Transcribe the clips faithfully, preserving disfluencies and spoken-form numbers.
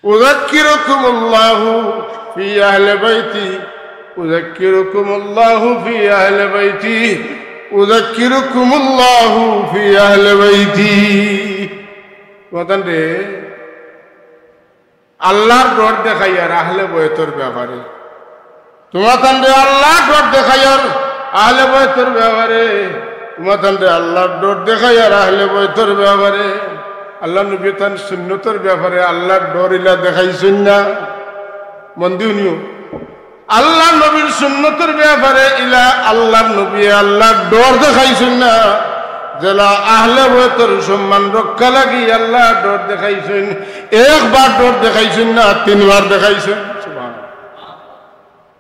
أذكركم الله في أهل بيتي، أذكركم الله في أهل بيتي، أذكركم الله في أهل بيتي। তোমাতানরে আল্লাহর ডর দেখাইয়ার আহলে বয়তর ব্যাপারে। তোমাতানরে আল্লাহর ডর দেখাইয়ার আহলে বয়তর ব্যাপারে। তোমাতানরে আল্লাহর ডর দেখাইয়ার আহলে বয়তর ব্যাপারে। আল্লাহর নবী তান সুন্নতর ব্যাপারে আল্লাহর ডর ইলা দেখাইছইন না? মন দি হুনিও। আল্লাহর নবীর সুন্নতর ব্যাপারে ইলা আল্লাহর নবী আল্লাহর ডর দেখাইছইন না? যেলা আহলে বয়তর সম্মান রক্ষা লাগি আল্লাহর ডর দেখাইছইন। একবার ডর দেখাইছইন না, তিনবার দেখাইছইন। সুবহানাল্লাহ।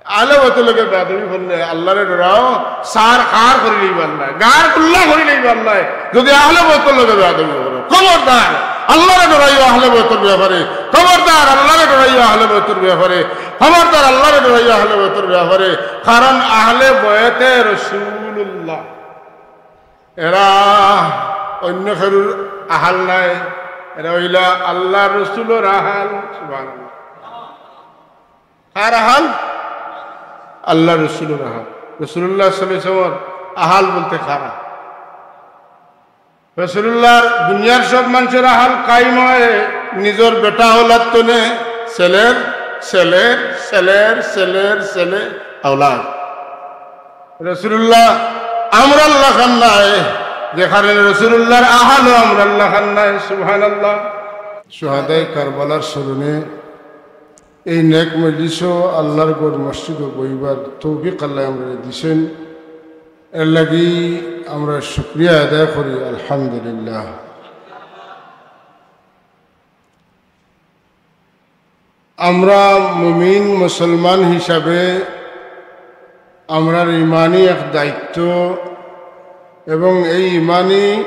আহলে বয়তর লগে বেয়াদবি করলে আল্লাহরে ডরাও, সার খার করি লইবা আল্লায়, গার গুল্লা করি লইবা আল্লায়। যদি আহলে বয়তর লগে বেয়াদবি করো, খবরদার, আল্লাহরে ডরাইও আহলে বয়তর ব্যাপারে। খবরদার, আল্লাহরে ডরাইও আহলে বয়তর ব্যাপারে। খবরদার, আল্লাহরে ডরাইও আহলে বয়তর ব্যাপারে। কারণ আহলে বয়তে রাসূলুল্লাহ, এরা অন্য কেউর আহাল নায়, এরা অইলা আল্লাহর রসুলর আহাল। সুবহানাল্লাহ। কার আহাল? আল্লাহর রসুলর আহাল। রাসূলুল্লাহ সাল্লাল্লাহু আলাইহি ওয়াসাল্লামর আহাল বলতে কারা? রাসূলুল্লাহর দুনিয়ার সব মানষর আহাল কায়েম অয় নিজর বেটা আওলাদ তনে, ছেলের, ছেলের, ছেলের, ছেলের, ছেলে আওলাদ। রাসূলুল্লাহ আমরার লাখান নায়, যে কারণে রাসূলুল্লাহর আহালও আমরার লাখান নায়। সুবহানাল্লাহ। শুহাদায়ে কারবালার স্মরণে এই নেক মজলিসো আল্লাহর ঘর মসজিদো বইবার তৌফিক আল্লায় আমরারে দিছইন, এর লাগি আমরা শুকরিয়া আদায় করি, আলহামদুলিল্লাহ। আমরা মুমিন মুসলমান হিসাবে আমরার ইমানি এক দায়িত্ব, এবং এই ইমানি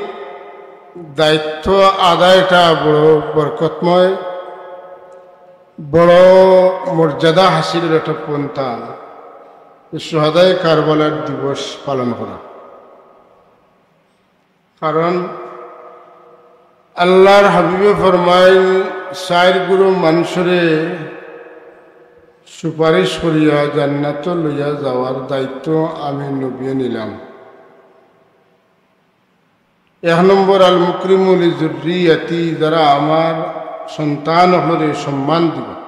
দায়িত্ব আদায়টা বড় বরকতময়, বড় মর্যাদা হাসিলর একটা পন্থা, এই শুহাদায়ে কারবালার দিবস পালন করা। কারণ আল্লাহর হাবিবে ফরমাইন, চাইর গুরু মানষরে সুপারিশ করিয়া জান্নাতো লইয়া যাওয়ার দায়িত্ব আমি নবিয়ে নিলাম। এক নম্বর, আল মুকরিমু লি যুররিয়াতি, যারা আমার সন্তান অকলরে সম্মান দিবা।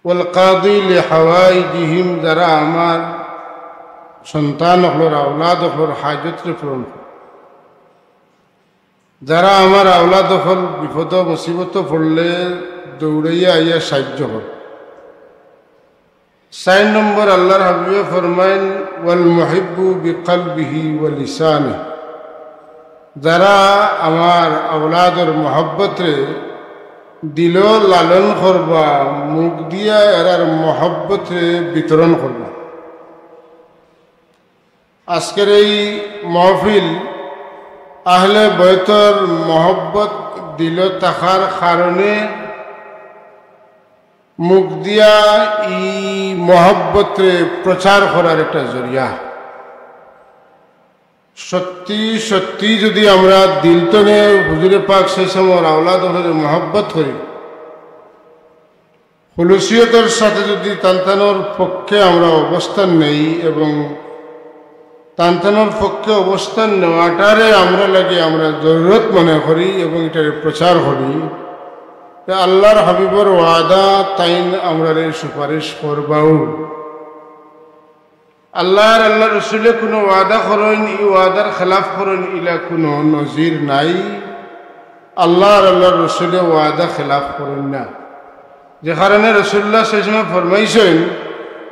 ওয়াল কাদি লি হাওয়াইজিহিম, যারা আমার সন্তান অকলর, আওলাদ অকলর হাজতরে পূরণ করে। যারা আমার আওলাদ অকল বিপদ মুসিবত পড়লে দৌড়াইয়া আইয়া সাহায্য করে। চাইর নম্বর, আল্লাহর হাবিবে ফরমাইন, "ওয়াল মুহিব্বু বিকালবিহি ওয়া লিসানিহি।" যারা আমার আওলাদর মহব্বতরে দিলো লালন করবা, মুখ দিয়া এরার মহব্বতরে বিতরণ করবা। আজকের এই মহফিল আহলে বয়তর মহব্বত দিলো থাকার কারণে মুখ দিয়া ই মহব্বতরে প্রচার করার একটা জরিয়া। সত্যি সত্যি যদি আমরা দিল তনে হুজুরে পাক সাল্লাল্লাহু আলাইহি ওয়াসাল্লামর আওলাদ অকলরে মহব্বত করি, খুলুসিয়তর সাথে যদি তানতানোর পক্ষে আমরা অবস্থান নেই এবং তানতানোর পক্ষে অবস্থান নেওয়াটারে আমরা লাগে আমরা জরুরত মনে করি এবং এটারে প্রচার করি, তে আল্লাহর হাবিবর ওয়াদা তাইন আমরারে সুপারিশ করবাউ। আল্লাহর, আল্লাহর রসুলে কুনু ওয়াদা করইন, ই ওয়াদার খেলাফ করইন, ইলা কুনু নজির নাই। আল্লাহর, আল্লাহর রসুলে ওয়াদা খেলাফ করইন না। যে কারণে রাসূলুল্লাহ সাল্লাল্লাহু আলাইহি ওয়াসাল্লাম ফরমাইছইন,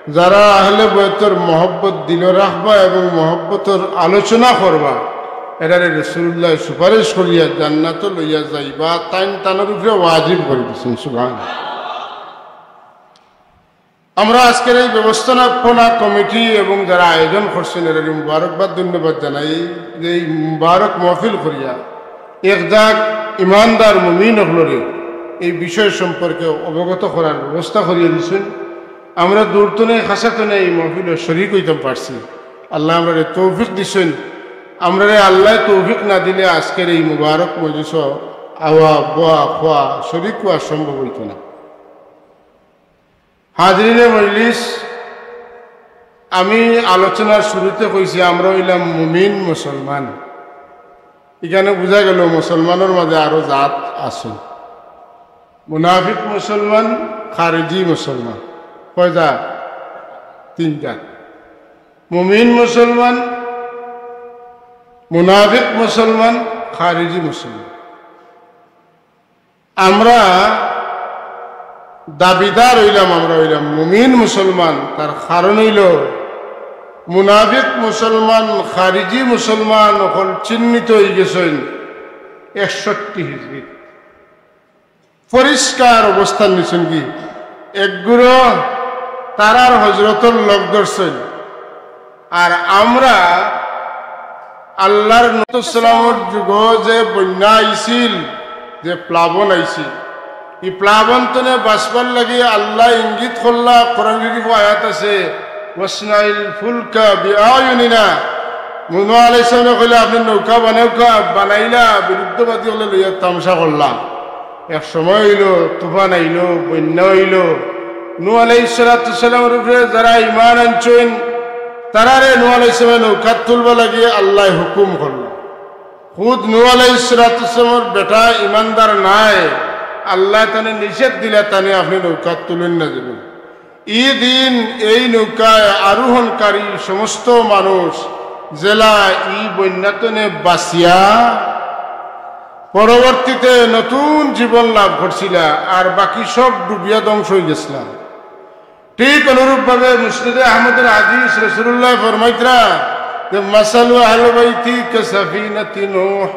যারা আহলে বয়তর মহব্বত দিলো রাখবা এবং মহব্বতর আলোচনা করবা, এরারে রাসূলুল্লাহ সুপারিশ করিয়া জান্নাতো লইয়া যাইবা, তাইন তানর উপরে ওয়াজিব করি দিছইন। সুবহানাল্লাহ। আমরা আজকের এই ব্যবস্থাপনা কমিটি এবং যারা আয়োজন করছইন, এরারে মুবারকবাদ, ধন্যবাদ জানাই যে এই মুবারক মহফিল করিয়া এক জাগ ইমানদার মুমিন অকলরে এই বিষয় সম্পর্কে অবগত করার ব্যবস্থা করিয়া দিছইন। আমরা দূর তনে, কাছা তনে এই মহফিলো শরিক অইতাম পারছি। আল্লায় আমরারে তৌফিক দিছইন। আমরারে আল্লায় তৌফিক না দিলে আজকের এই মুবারক মজলিসো আওয়া, বওয়া, খাওয়া, শরিক অওয়া সম্ভব অইতো না। হাজিরিনে মজলিস, আমি আলোচনার শুরুতে কইছি আমরা অইলাম মুমিন মুসলমান। ইখানে বুঝা গেল মুসলমানর মাঝে আরো জাত আছে। মুনাফিক মুসলমান, খারিজি মুসলমান। কয় জাত? তিন জাত। মুমিন মুসলমান, মুনাফিক মুসলমান, খারিজি মুসলমান। আমরা দাবিদার অইলাম, আমরা অইলাম মুমিন মুসলমান। তার কারণ অইলো মুনাফিক মুসলমান, খারিজি মুসলমান অকল চিহ্নিত অইগেছইন একষট্টি হিজরিত। পরিষ্কার অবস্থান নিছইন কি? একগুলো তারার হজরতর লগ ধরছইন। আর আমরা আল্লার নবী সাল্লাল্লাহু আলাইহি ওয়াসাল্লামর যুগো যে বন্যা আইছিল, যে প্লাবন আইছিল, ই প্লাবন তনে বাঁচবার লাগি আল্লায় ইঙ্গিত করলা, কোরআন শরীফো আয়াত আছে, "ওয়াসনাইল ফুলকা বিআয়ুনিনা।" নূহ আলাইহিস সালামে কইলা, "আপনে নৌকা বানাউক্কা", বানাইলা, বিরুদ্ধবাদী অকলরে লইয়া তামশা করলা। এক সময় অইলো, তুফান আইলো, বন্যা অইলো। নূহ আলাইহিস সালাতু ওয়াস সালামর উপরে যারা ঈমান আনছইন, তারারে নূহ আলাইহিস সালামে নৌকাত তুলবার লাগি আল্লায় হুকুম করলা। খুদ নূহ আলাইহিস সালাতু ওয়াস সালামর বেটা ঈমানদার নায়, আল্লায় তানে নিষেধ দিলা, তানে আপনে নৌকাত তুলইন না যাইন। ই দিন এই নৌকায় আরোহণকারী সমস্ত মানুষ যেলা ই বন্যা তনে বাঁচিয়া পরবর্তীতে নতুন জীবন লাভ করছিলা, আর বাকি সব ডুবিয়া ধ্বংস অইগেছিলা। ঠিক অনুরূপভাবে মুসনাদে আহমদর হাদিস, রাসূলুল্লায় ফরমাইতরা যে, "মাসালু আহলি বাইতি কাসাফিনাতি নূহ,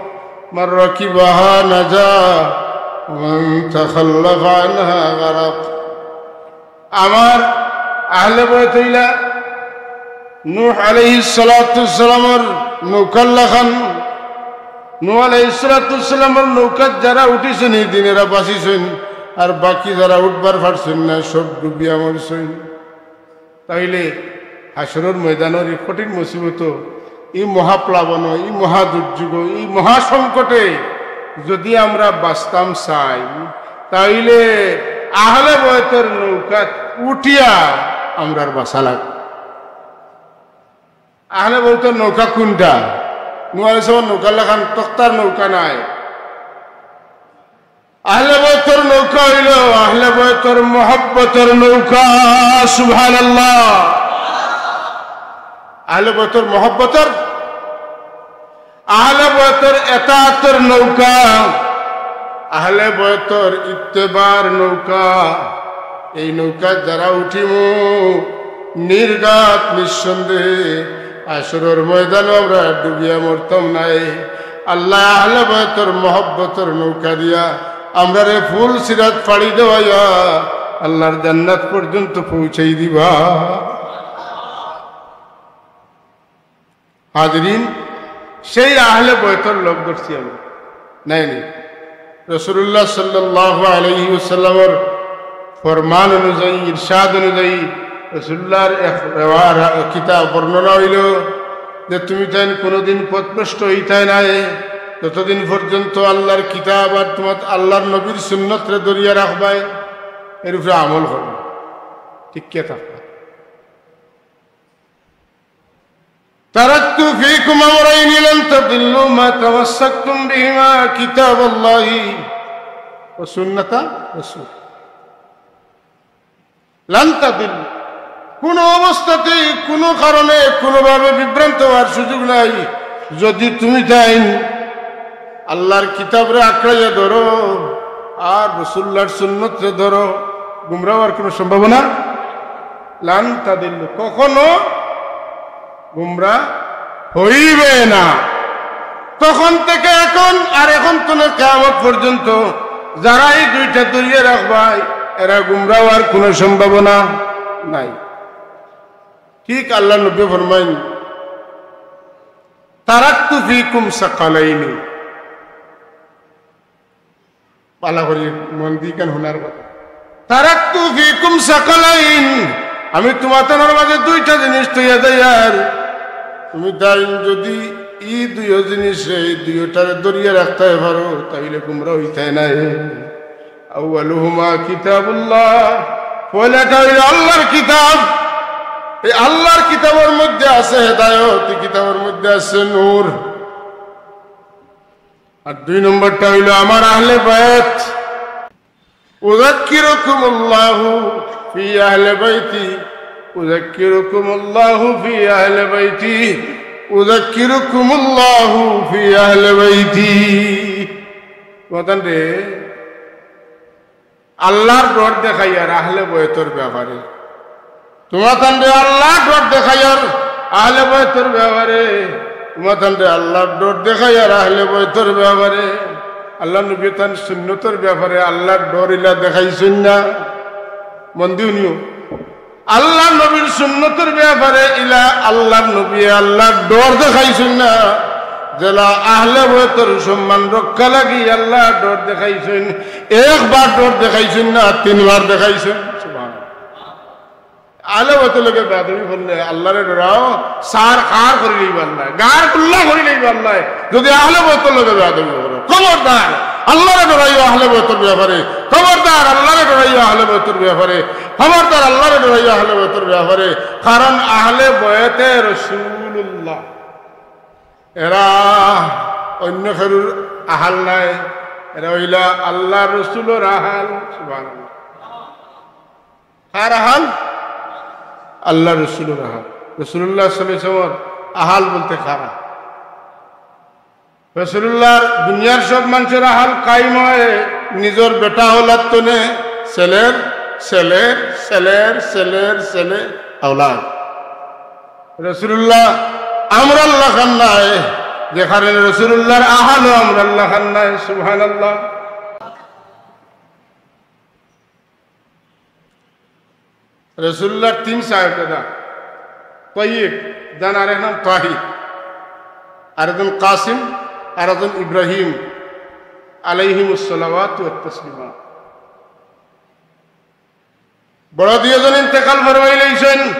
মান রাকিবাহা নাজা, ওয়া মান তাখাল্লাফা আনহা গারাক।" আমার আহলে বয়ত অইলা নূহ আলাইহিস সালাতু ওয়াস সালামর নৌকার লাখান। নূহ আলাইহিস সালাতু ওয়াস সালামর নৌকাত যারা উঠিছইন, ই দিন এরা বাঁচিছইন, আর বাকি যারা উঠবার পারছইন না, সব ডুবিয়া মরছইন। তাইলে হাশরর ময়দানর ই কঠিন মুসিবতো, ই মহাপ্লাবনো, ই মহা দুর্যোগো, ই মহা সংকটে যদি আমরা বাঁচতাম চাই, তাইলে আহলে বয়তর নৌকাত উঠিয়া আমরার বাঁচা লাগবো। আহলে বয়তর নৌকা কুনটা? নূহ আলাইহিস সালামর নৌকার লাখান তক্তার নৌকা নায়। আহলে বয়তর নৌকা অইলো আহলে বয়তর মহব্বতর নৌকা। সুবহানাল্লাহ। আহলে বয়তর মহব্বতর, আহলে বয়তর এতাআতর নৌকা, আহলে বয়তর ইত্তেবার নৌকা। এই নৌকাত যারা উঠিমু, নির্ঘাত নিঃসন্দেহে হাশরর ময়দানো আমরা ডুবিয়া মরতাম নায়। আল্লায় আহলে বয়তর মহব্বতর নৌকা দিয়া আমরারে পুল সিরাত পাড়ি দেওয়াইয়া আল্লার জান্নাত পর্যন্ত পৌঁছাই দিবা। হাজিরিন, সেই আহলে বয়তর লগ ধরছি আমরা, নায় নি? রাসূলুল্লাহ সাল্লাল্লাহু আলাইহি ওয়াসাল্লামর ফরমান অনুযায়ী, ইরশাদ অনুযায়ী, রাসূলুল্লাহর এক রেওয়া-, রা-, কিতাব বর্ণনা অইলো যে, "তুমি তাইন কুনুদিন পথভ্রষ্ট অইতায় নায়, যতদিন পর্যন্ত আল্লার কিতাব আর তুমার আল্লার নবীর সুন্নতরে ধরিয়া রাখবায়, এর উপরে আমল করবায়, টিকিয়া থাকবায়।" تركت فيكم أمرين لن تضلوا ما تمسكتم بهما كتاب الله وسنة رسوله। لن تضلوا। কুনু অবস্থাতেই, কুনু কারণে, কুনুভাবে বিভ্রান্ত অওয়ার সুযোগ নাই। যদি তুমি তাইন আল্লার কিতাবরে আঁকড়াইয়া ধরো আর রাসূলুল্লাহর সুন্নতরে ধরো, গুমরা অওয়ার কুনু সম্ভাবনা, লান তাদিল্লু, কখনো গুমরা হইবে না। তখন থেকে এখন আর এখন তনে কিয়ামত পর্যন্ত যারা এই দুইটা ধরিয়া রাখবায়, এরা গুমরা অওয়ার কুনু সম্ভাবনা নাই। ঠিক আল্লার নবী ফরমাইন, "তারাকতু ফিকুম সাকালাইনি।" ভালা করি মন দি কান হুনার কথা। "তারাকতু ফিকুম সাকালাইন।" আমি তুমাতানর মাঝে দুইটা জিনিস থইয়া যাইয়ার। তুমি তাইন যদি ই দুইও জিনিসরে, ই দুইওটারে ধরিয়া রাখতায় পারো, তাইলে গুমরা অইতায় নায়। আউয়ালুহুমা কিতাবুল্লাহ, পয়লাটা অইলো আল্লার কিতাব। এই আল্লার কিতাবর মধ্যে আছে হেদায়ত, ই কিতাবর মধ্যে আছে নূর। আর দুই নম্বরটা অইলো আমার আহলে বায়ত। উযাক্কিরুকুমুল্লাহু ফি আহলে বাইতি, উযাক্কিরুকুমুল্লাহু ফি আহলে বাইতি, উযাক্কিরুকুমুল্লাহু ফি আহলে বাইতি। মাতইন রে, আল্লার ডর দেখাইয়ার আহলে বয়তর ব্যাপারে। তুমাতানরে আল্লার ডর দেখাইয়ার আহলে বয়তর ব্যাপারে। তুমাতানরে আল্লার ডর দেখাইয়ার আহলে বয়তর ব্যাপারে। আল্লার নবী তান সুন্নতর ব্যাপারে আল্লার ডর ইলা দেখাইছইন না? মন দি হুনিও। আল্লার নবীর সুন্নতর ব্যাপারে ইলা আল্লার নবীয়ে আল্লার ডর দেখাইছইন না? যেলা আহলে বয়তর সম্মান রক্ষা লাগি আল্লার ডর দেখাইছইন। একবার ডর দেখাইছইন না, তিনবার দেখাইছইন। সুবহানাল্লাহ। আহলে বয়তর লগে বেয়াদবি করলে আল্লারে ডরাও, সার খার করি লইবা আল্লায়, গার গুল্লা করি লইবা আল্লায়। যদি আহলে বয়তর লগে বেয়াদবি করো, খবরদার, আল্লারে ডরাইও, আহলে বয়তর ব্যাপারে। খবরদার, আল্লারে ডরাইও, আহলে বয়তর ব্যাপারে। খবরদার, আল্লারে ডরাইও, আহলে বয়তর ব্যাপারে। কারণ আহলে বয়তে রাসূলুল্লাহ, এরা অন্য কেউর আহাল নায়, এরা অইলা আল্লার রসুলর আহাল। সুবহানাল্লাহ। কার আহাল? আল্লার রসুলর আহাল। রাসূলুল্লাহ সাল্লাল্লাহু আলাইহি ওয়াসাল্লামর আহাল বলতে কারা? রাসূলুল্লাহর দুনিয়ার সব মানষর আহাল কায়েম অয় নিজর বেটা আওলাদ তনে, ছেলের, ছেলের, ছেলের, ছেলের, ছেলে আওলাদ। রাসূলুল্লাহ আমরার লাখান নায়, যে কারণে রাসূলুল্লাহর আহালও আমরার লাখান নায়। সুবহানাল্লাহ। রাসূলুল্লাহর তিন সাহেবজাদা, তৈয়ব, যান আরেক নাম তাহির, আরেকজন কাসিম, আরেকজন ইব্রাহিম, আলাইহিমুস সালাওয়াতু ওয়াত তাসলিমাত। বড় দুইজন ইন্তেকাল ফরমাইলাইছইন,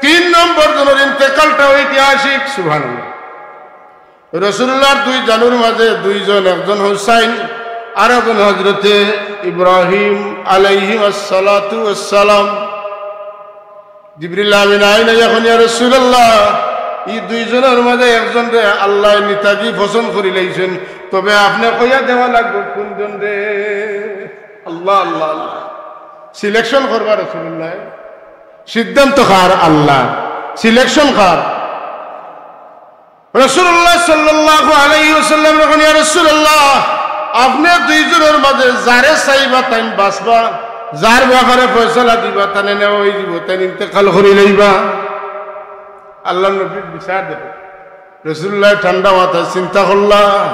তিন নম্বর জনর ইন্তেকালটা ঐতিহাসিক। সুবহানাল্লাহ। রাসূলুল্লাহর দুই জানুর মাঝে দুইজন, একজন হুসাইন, আরেকজন হযরতে ইব্রাহিম আলাইহিমাস সালাতু ওয়াস সালাম। জিবরিল আমিন আইন আইয়া কইন, "ইয়া রাসূলুল্লাহ, ই দুইজনর মাঝে একজনরে আল্লায় নিতাগি পছন্দ করিলাইছইন, তবে আপনে কইয়া দেওয়া লাগবো কুনজনরে।" আল্লাহ, আল্লাহ, আল্লাহ। Selection করবা রাসূলুল্লাহ। সিদ্ধান্ত কার? আল্লাহ। Selection কার? রাসূলুল্লাহ সাল্লাল্লাহু আলাইহি ওয়াসাল্লামরে কইন, "ইয়া রাসূলুল্লাহ, আপনে দুইজনর মাঝে যারে চাইবা তাইন বাঁচবা, যার ব্যাপারে ফয়সালা দিবা তানে নেওয়া অইযিবো, তাইন ইন্তেকাল করিলাইবা।" আল্লার নবীর বিচার দেখো। রাসূলুল্লাহ ঠান্ডা মাথায় চিন্তা করলা,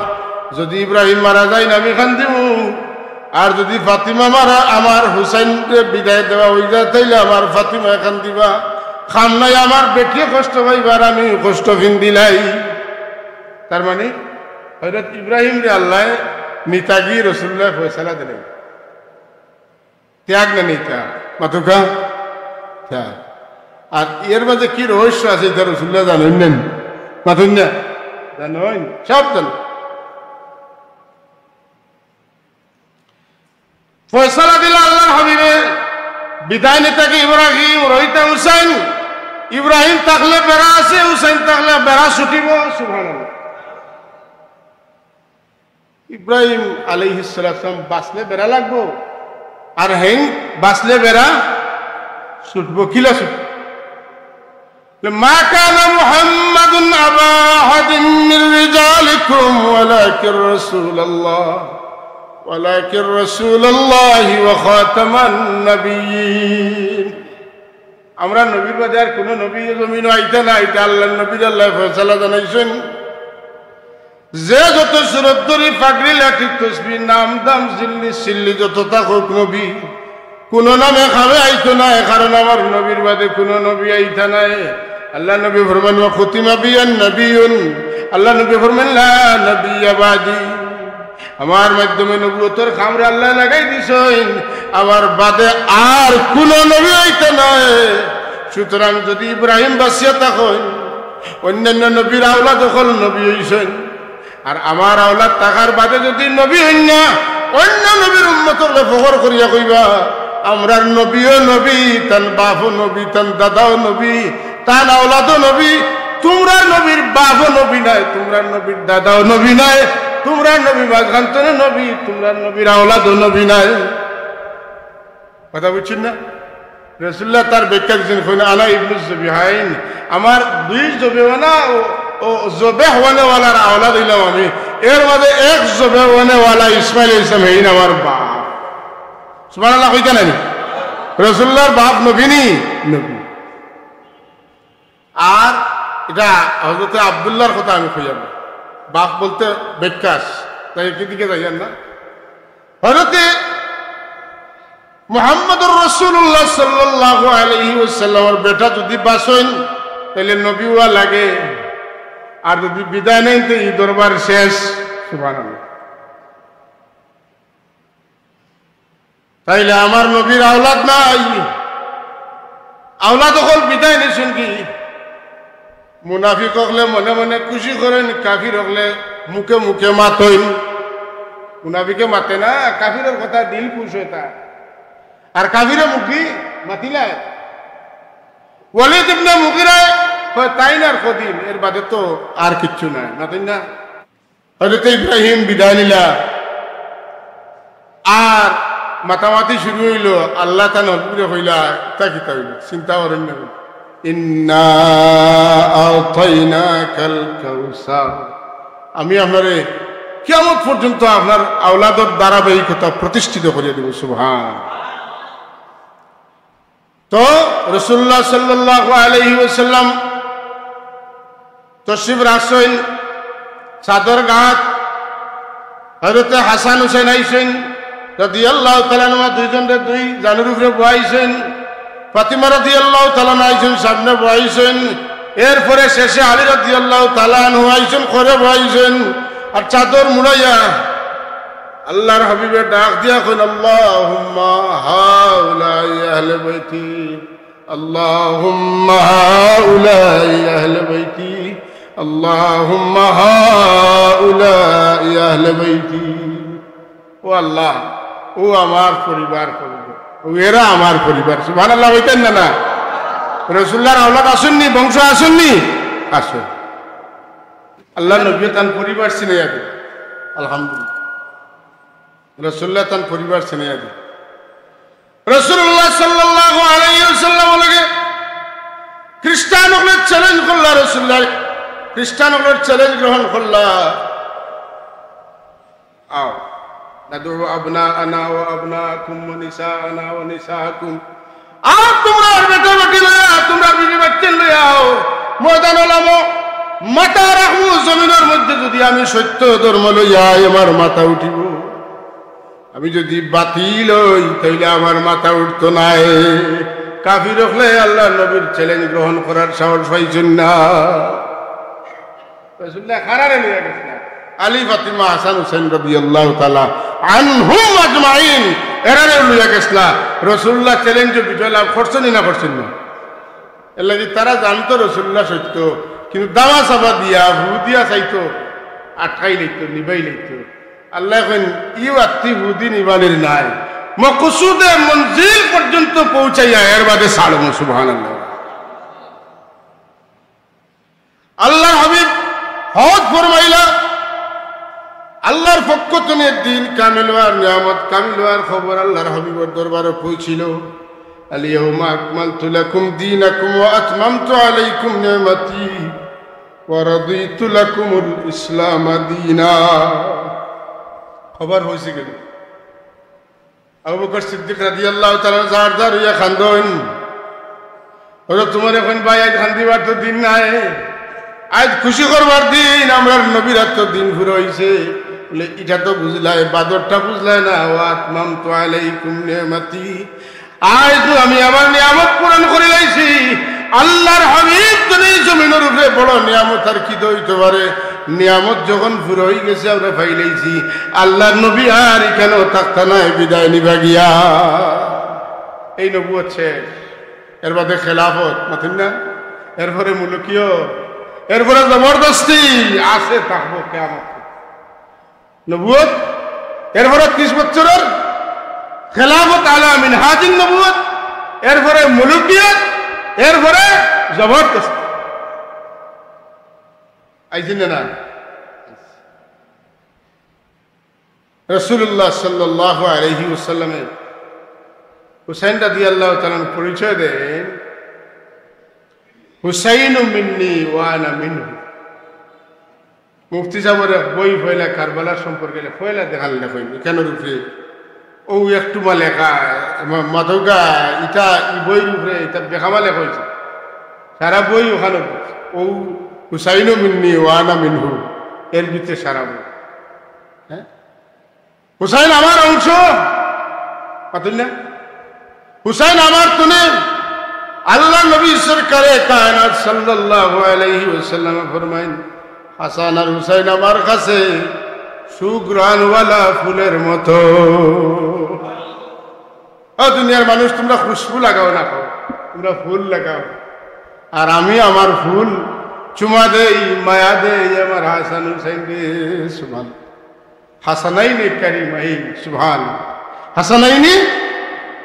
"যদি ইব্রাহিম মারা যাইন, আমি কান্দিমু, আর যদি ফাতিমা মারা, আমার হুসাইনরে বিদায় দেওয়া অইযায়, তাইলে আমার ফাতিমায় কান্দিবা। কাম নাই, আমার বেটিয়ে কষ্ট পাইবা, আর আমি কষ্ট ফিন্দিলাই।" তার মানে, হযরত ইব্রাহিমরে আল্লায় নিতাগি রাসূলুল্লাহ ফয়সালা দিলাইন। ত্যাগ না নিতা? মাতুক্কা? ত্যাগ। আর এর মাঝে কি রহস্য আছে, ইটা রাসূলুল্লাহ জানইন না নি? মাতুন না? জানইন, সব জানইন। ফয়সালা দিলা আল্লার হাবিবে, বিদায় নিতাগি ইব্রাহিম, রইতা হুসাইন। ইব্রাহিম থাকলে বেড়া আছে, হুসাইন থাকলে বেড়া ছুটিবো। সুবহানাল্লাহ। ইব্রাহিম আলাইহিস সালাম বাঁচলে বেড়া লাগবো, আর হেইন বাঁচলে বেড়া ছুটবো। কিলা ছুটবো? "মা কানা মুহাম্মাদুন আবা আহাদিন মির রিজালিকুম ওয়ালাকিন রাসূলুল্লাহ, ওয়ালাকিন রাসূলুল্লাহি ওয়া খাতামান নাবিয়্যিন।" আমরার নবীর বাদে আর কুনু নবী জমিনো আইতা নায়, ইটা আল্লার নবীরে আল্লায় ফয়সালা জানাইছইন। যে যত সুরত ধরি, পাগড়ি, লাঠি, তসবি, নাম, দাম, জিল্লি, সিল্লি যত থাকউক নবী, কুনু নামে কামে আইতো নায়, কারণ আমার নবীর বাদে কুনু নবী আইতা নায়। আল্লার নবী ফরমাইন, "ওয়া খুতিমা বিয়ান নাবিয়্যুন।" আল্লার নবী ফরমাইন, "লা নাবিয়্যা বাদি।" আমার মাধ্যমে নবুয়তর কামরে আল্লায় লাগাই দিছইন, আমার বাদে আর কুনু নবী আইতা নায়। সুতরাং যদি ইব্রাহিম বাঁচিয়া থাকইন, অইন্যান্য নবীর আওলাদ অকল নবী অইছইন, আর আমার আওলাদ থাকার বাদে যুদি নবী অইন না, অইন্য নবীর উম্মত অকলে ফখর করিয়া কইবা, "আমরার নবীও নবী, তান বাপও নবী, তান দাদাও নবী, তান আওলাদও নবী। তুমরার নবীর বাপও নবী নায়, তুমরার নবীর দাদাও নবী নায়, তুমরার নবী মাঝখানতনে নবী, তুমরার নবীর আওলাদও নবী নায়।" কথা বুঝছইন না? রাসূলুল্লাহ তার ব্যাখ্যা দিছইন, কইন, "আনা ইবনুজ জবিহাইন, আমার দুই জবে অনা ও, ও জবে অনেওয়ালার আওলাদ অইলাম আমি, এর মাঝে এক জবে অনেওয়ালা ইসমাইল আলাইহিস সালাম, হেইন আমার বাপ।" সুবহানাল্লাহ কইতা নানি? রাসূলুল্লাহর বাপ নবী নি? নবী। আর ইটা হযরতে আব্দুল্লাহর কথা আমি কইয়ার, বাপ বলতে বেক্কাস, তাই একদিকে যাইয়ার না। হযরতে মুহাম্মদুর রাসূলুল্লাহ সাল্লাল্লাহু আলাইহি ওয়াসাল্লামর বেটা যুদি বাঁচইন, তাইলে নবী অওয়া লাগে, আর যুদি বিদায় নেইন, তে ই দরবার শেষ। সুবহানাল্লাহ। তাইলে আমার নবীর আওলাদ নাই, আওলাদ অকল বিদায় নিছইন গি। মুনাফিক অকলে মনে মনে খুশি করইন, কাফির অকলে মুখে মুখে মাতইন। মুনাফিকে মাতে না, কাফিরর কথা দিল খুশ অয় তার। আর কাফিরে মুখদি মাতিলায়। ওয়ালিদ ইবনে মুগিরায় কয়, "তাইন আর কদিন, এর বাদে তো আর কিচ্ছু নাই।" মাতইন না? হযরত ইব্রাহিম বিদায় নিলা, আর মাতামাতি শুরু অইলো। আল্লাহ তান নবীরে কইলা, "ইতা কিতা অইলো? চিন্তা করইন না।" "ইন্না আ'তাইনাকাল কাউসার।" আমি আপনারে কিয়ামত পর্যন্ত আপনার আওলাদর ধারাবাহিকতা প্রতিষ্ঠিত করিয়া দিমু। সুবহান। তো রাসূলুল্লাহ সাল্লাল্লাহু আলাইহি ওয়াসাল্লাম তশরিফ রাখছইন চাদর গাত, হযরতে হাসান হুসেন আইছইন রাদিয়াল্লাহু তাআলা আনহুমা, দুইজনরে দুই জানুর উপরে বওয়াইছইন, ফাতিমা রাদিয়াল্লাহু তাআলা আনহা আইছইন সামনে বওয়াইছইন, এরপরে শেষে আলী রাদিয়াল্লাহু তাআলা আনহু আইছইন খরে বওয়াইছইন, আর চাদর মুড়াইয়া আল্লাহর হাবিবে ডাক দিয়া কইন, "আল্লাহুম্মা হাউলাই আহলে বাইতি, আল্লাহুম্মা হাউলাই আহলে বাইতি, আল্লাহুম্মা হাউলাই আহলে বাইতি।" ও আল্লাহ, ও আমার পরিবার পরিজন, ও এরা আমার পরিবার। সুবহানাল্লাহ কইতা নানি? রাসূলুল্লাহর আওলাদ আছইন নি, বংশ আছইন নি? আছইন। আল্লাহর নবীয়ে তান পরিবার চিনাইয়া দিলা। আলহামদুলিল্লাহ। রাসূলুল্লাহ তান পরিবার চিনাইয়া দিলা। রাসূলুল্লাহ সাল্লাল্লাহু আলাইহি ওয়াসাল্লাম লগে খ্রিস্টান অকলে challenge করলা রাসূলুল্লাহ। খ্রিস্টান অকলর challenge গ্রহণ করলা। আও, নাদউ আবনাআনা ওয়া আবনাআকুম ওয়া নিসাআনা ওয়া নিসাআকুম। আর তুমরার বেটা বেটি লইয়া, তুমরার বিবি বাচ্চা লইয়া আও, ময়দানে আও, মাথা রাখমু জমিনর মধ্যে। যুদি আমি সত্য ধর্ম লইয়া আই, আমার মাথা উঠিবো। আমি যুদি বাতিল অই, তাইলে আমার মাথা উঠতো নায়। কাফির অকলে আল্লাহর নবীর challenge গ্রহণ করার সাহস পাইছইন না। রাসূলুল্লাহ কারারে লইয়া গেছলা? আলী, ফাতিমা, হাসান, হুসেন রাদিয়াল্লাহু তাআলা আনহুম আজমাইন, এরারে লইয়া গেছলা। রাসূলুল্লাহ challenge-ও বিজয় লাভ করছইন নি না করছইন না? এরলাগি তারা জানতো রাসূলুল্লাহ সত্য, কিন্তু দাবা চাবা দিয়া, ফু দিয়া চাইতো, আটকাই লাইতো, নিবাই লাইতো। আল্লায় কইন, "ইউ আত্তি ফু দি নিবানির নায়, মকসুদে মঞ্জিল পর্যন্ত পৌঁছাইয়া এর বাদে ছাড়মু।" সুবহানাল্লাহ। আল্লাহর হাবিব হজ ফরমাইলা, আল্লাহর পক্ষ তনে দিন কামিল অওয়ার, নিয়ামত কামিল অওয়ার খবর আল্লাহর হাবিবর দরবারো পৌঁছিল। اليوم أكملت لكم دينكم وأتممت عليكم نعمتي ورضيت لكم الإسلام دينا। খবর পৌঁছি গেল। আবু বকর সিদ্দিক রাদিয়াল্লাহু তাআলা আনহু জার জার অইয়া কান্দইন। অইলো তুমারে কইন, "ভাই, আইজ কান্দিবার তো দিন নাই, আইজ খুশি করবার দিন, আমরার নবীর তো দিন পুরা অইছে।" বলে, "ইটা তো বুঝলায়, বাদরটা বুঝলায় না, وأتممت عليكم نعمتي। আইজ তো আমি আমার নিয়ামত পূরণ করিলাইছি।" আল্লাহর হাবিব তনে ই জমিনর উপরে বড় নিয়ামত আর কিতা অইতো পারে? নিয়ামত যখন পুরা অইগেছে, আমরা পাইলাইছি, আল্লাহর নবী আর ইখানো থাকতা নায়, বিদায় নিবা গিয়া। এই নবুয়ত শেষ, এর বাদে খেলাফত, মাতইন না? এরপরে মুলকিয়ত, এরপরে জবরদস্তি আছে, থাকবো কিয়ামত। নবুয়ত, এরপরে ত্রিশ বছরের খেলাফত আলা মিনহাজিন নবুয়ত, এরপরে মুলুকিয়ত, এরপরে জবরদস্তি। আইছে না, না? রাসূলুল্লাহ সাল্লাল্লাহু আলাইহি ওয়াসাল্লামে হুসাইন রাদিয়াল্লাহু তাআলা আনহু পরিচয় দেন, "হুসাইনু মিন্নি ওয়া আনা মিনহু।" মুফতি সাহেবর এক বই পয়লা কারবালার সম্পর্কে লে-, পয়লা দেখান লেখইন, এখানোর উপরে ও একটু মা লেখা, মা-, মাতউক্কা, ইটা ই বইর উপরে, ইটা বেখামা লেখা অইছে। সারা বই ওখানো, ও "হুসাইনু মিন্নি ওয়া আনা মিনহু", এর ভিতরে সারা বই। হ্যাঁ? হুসাইন আমার অংশ, মাতুন না? হুসাইন আমার তনে। আল্লাহর নবী সরকারে কায়নাত সাল্লাল্লাহু আলাইহি ওয়াসাল্লাম ফরমাইন, "হাসান আর হুসাইন আমার কাছে সুঘ্রাণওয়ালা ফুলের মতো।" ও দুনিয়ার মানুষ, তোমরা খুশবু লাগাও না খাও, তোমরা ফুল লাগাও। আর আমি আমার ফুল চুমা দেই, মায়া দেই আমার হাসান হুসাইন রে। সুবহান। হাসানাইনে কারিমাইন, সুবহান। হাসানাইনে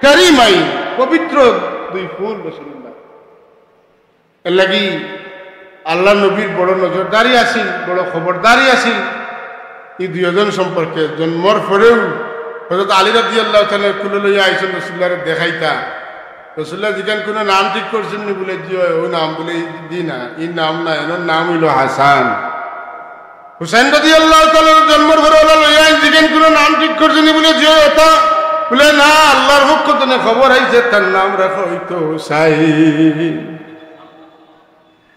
কারিমাইন, পবিত্র দুই ফুল রাসূলুল্লাহ। এর লাগি আল্লাহর নবীর বড় নজরদারি আছিল, বড় খবরদারি আছিল। এই দুইজন সম্পর্কে জন্মর পরেও হযরত আলী রাদিয়াল্লাহু তাআলা কুলে লইয়া আইছেন রাসূলুল্লাহরে দেখাইতা। রাসূলুল্লাহ জিকান কোনো নাম ঠিক করছেন নি? বলে, "জি অয়, ও নাম।" বলে, "ই জি না, এই নাম না, এর নাম অইল হাসান।" হুসাইন রাদিয়াল্লাহু তাআলা জন্মর পরে ওলা লইয়া আইন, জিকান কোনো নাম ঠিক করছেন নি? বলে, "জি অয়, ওটা।" বলে, "না, আল্লাহর পক্ষ তনে খবর আইছে, তার নাম রাখা অইতো হুসাইন।"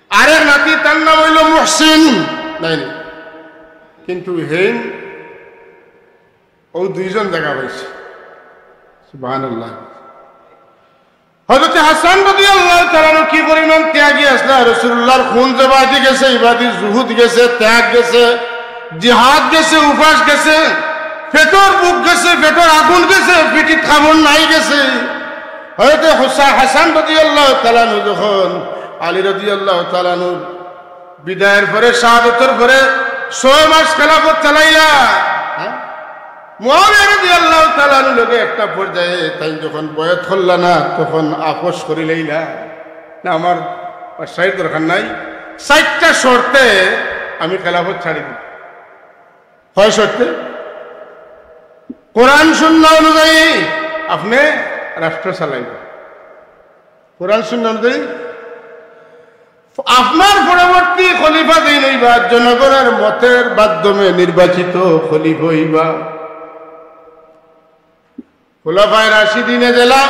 আরেক নাতি, তার নাম অইল মুহসিন, নাই নি? কিন্তু হেইন ও দুইজন জাগা পাইছে। সুবহানাল্লাহ। হযরত হাসান রাদিয়াল্লাহু তাআলা আনহু কি পরিমাণ ত্যাগী আছলা, রাসূলুল্লাহর খুন যেবাদি গেছে, ইবাদি জুহুদ গেছে, ত্যাগ গেছে, জিহাদ গেছে, উপাস গেছে, পেটর ভুক গেছে, পেটর আগুন গেছে, পিঠিত কাপড় নাই গেছে। হযরত হুসা-, হাসান রাদিয়াল্লাহু তাআলা আনহু যখন আলী রাদিয়াল্লাহু তাআলা আনহুর বিদায়ের পরে, শাহাদতর পরে ছয় মাস খেলাফত চালাইলা। হ্যাঁ? মুআবিয়া রাদিয়াল্লাহু তাআলা আনহুর লগে একটা পর্যায়ে তাইন যখন বয়াত করলা না, তখন আপস করি লইলা। না, আমার বাদশাহীর দরকার নাই, চাইরটা শর্তে আমি খেলাফত ছাড়ি দিই। কয় শর্তে? কোরআন সুন্নাহ অনুযায়ী আপনে রাষ্ট্র চালাইবা। কোরআন সুন্নাহ অনুযায়ী আপনার পরবর্তী খলিফা যেইন অইবা, জনগণের মতের মাধ্যমে নির্বাচিত খলিফা অইবা। খুলাফায়ে রাশিদিনে যেলা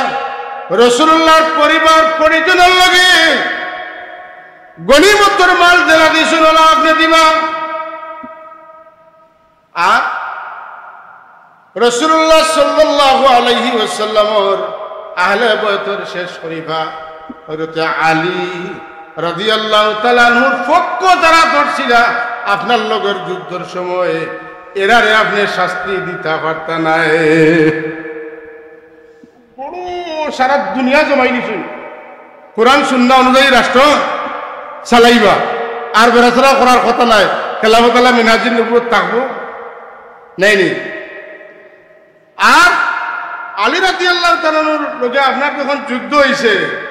রাসূলুল্লাহর পরিবার পরিজনের লগে গনিমতর মাল যেলা দিছইন, ওলা আপনে দিবা। আর রাসূলুল্লাহ সাল্লাল্লাহু আলাইহি ওয়াসাল্লামর আহলে বয়তর শেষ খলিফা হযরত আলী রাদিয়াল্লাহু তাআলা আনহুর পক্ষ যারা ধরছিলা আপনার লগর যুদ্ধর সময়, এরারে আপনে শাস্তি দিতা পারতা নায়। বড় সারা দুনিয়া জমাই নিছইন। কোরআন সুন্নাহ অনুযায়ী রাষ্ট্র চালাইবা, আর বেড়াচেরা করার কথা নাই। খেলাফত আলা মিনহাজিন নবুয়ত থাকবো, নাই নি? আর আলী রাদিয়াল্লাহু তাআলা আনহুর লগে আপনার যখন যুদ্ধ অইছে,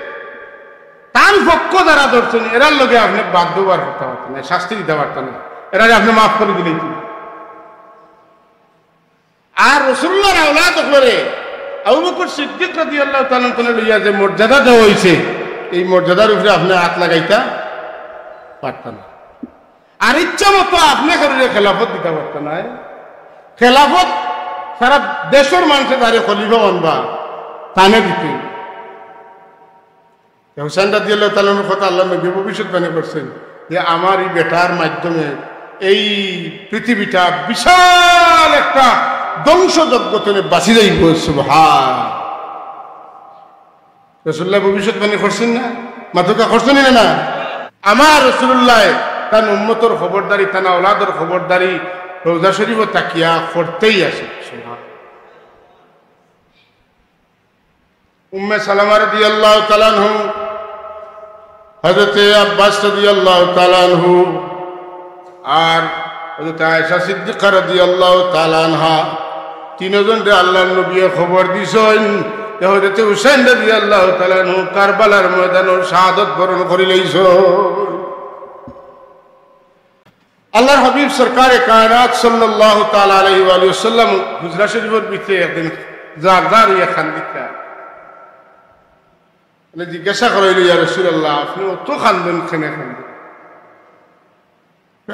তান পক্ষ যারা ধরছইন, এরার লগে আপনে বাদ দেওয়ার কথা পারতা নায়, শাস্তি দিতা পারতা নায়, এরারে আপনে মাফ করি দিলেই কি? আর রাসূলুল্লাহর আওলাদ অকলরে আবু বকর সিদ্দিক রাদিয়াল্লাহু তাআলা আনহু তনে লইয়া যে মর্যাদা দেওয়া অইছে, এই মর্যাদার উপরে আপনে আত লাগাইতা পারতা না। আর ইচ্ছা মতো আপনে কারোরে খেলাফত দিতা পারতা নায়। খেলাফত সারা দেশর মানষে যারে খলিফা মানবা, তানে দিতে। হুসাইন রাদিয়াল্লাহু তাআলা আনহুর কথা আল্লাহর নবী ভবিষ্যৎবাণী করছেন যে, "আমার এই বেটার মাধ্যমে এই পৃথিবীটা বিশাল একটা ধ্বংসযজ্ঞ তনে বাঁচি যাইব।" সুবহান। রাসূলুল্লাহ ভবিষ্যৎবাণী করছেন না? মাতুক্কা করছেন না, না? আমার রাসূলুল্লাহ তান উম্মতর খবরদারি, তান আওলাদর খবরদারি রওজা শরীফো থাকিয়া করতেই আছে। সুবহান। উম্মে সালামা রাদিয়াল্লাহু তাআলা আনহু হযরতে আব্বাস রাদিয়াল্লাহু তাআলা আনহু আর হযরতে আয়েশা সিদ্দিকা রাদিয়াল্লাহু তাআলা আনহা, তিনজনরে আল্লাহর নবীয়ে খবর দিছইন যে হযরতে হুসাইন রাদিয়াল্লাহু তাআলা আনহু কারবালার ময়দানো শাহাদত বরণ করিলাইছইন। আল্লাহর হাবিব সরকারে কায়নাত সাল্লাল্লাহু তাআলা আলাইহি ওয়া আলিহি ওয়াসাল্লাম হুজরা শরীফর ভিতরে একদিন জারজার অইয়া কান্দিতা। মানে জিজ্ঞাসা করা অইল, "ইয়া রাসূলুল্লাহ, আপনে অত কান্দইন, কেনে কান্দইন?"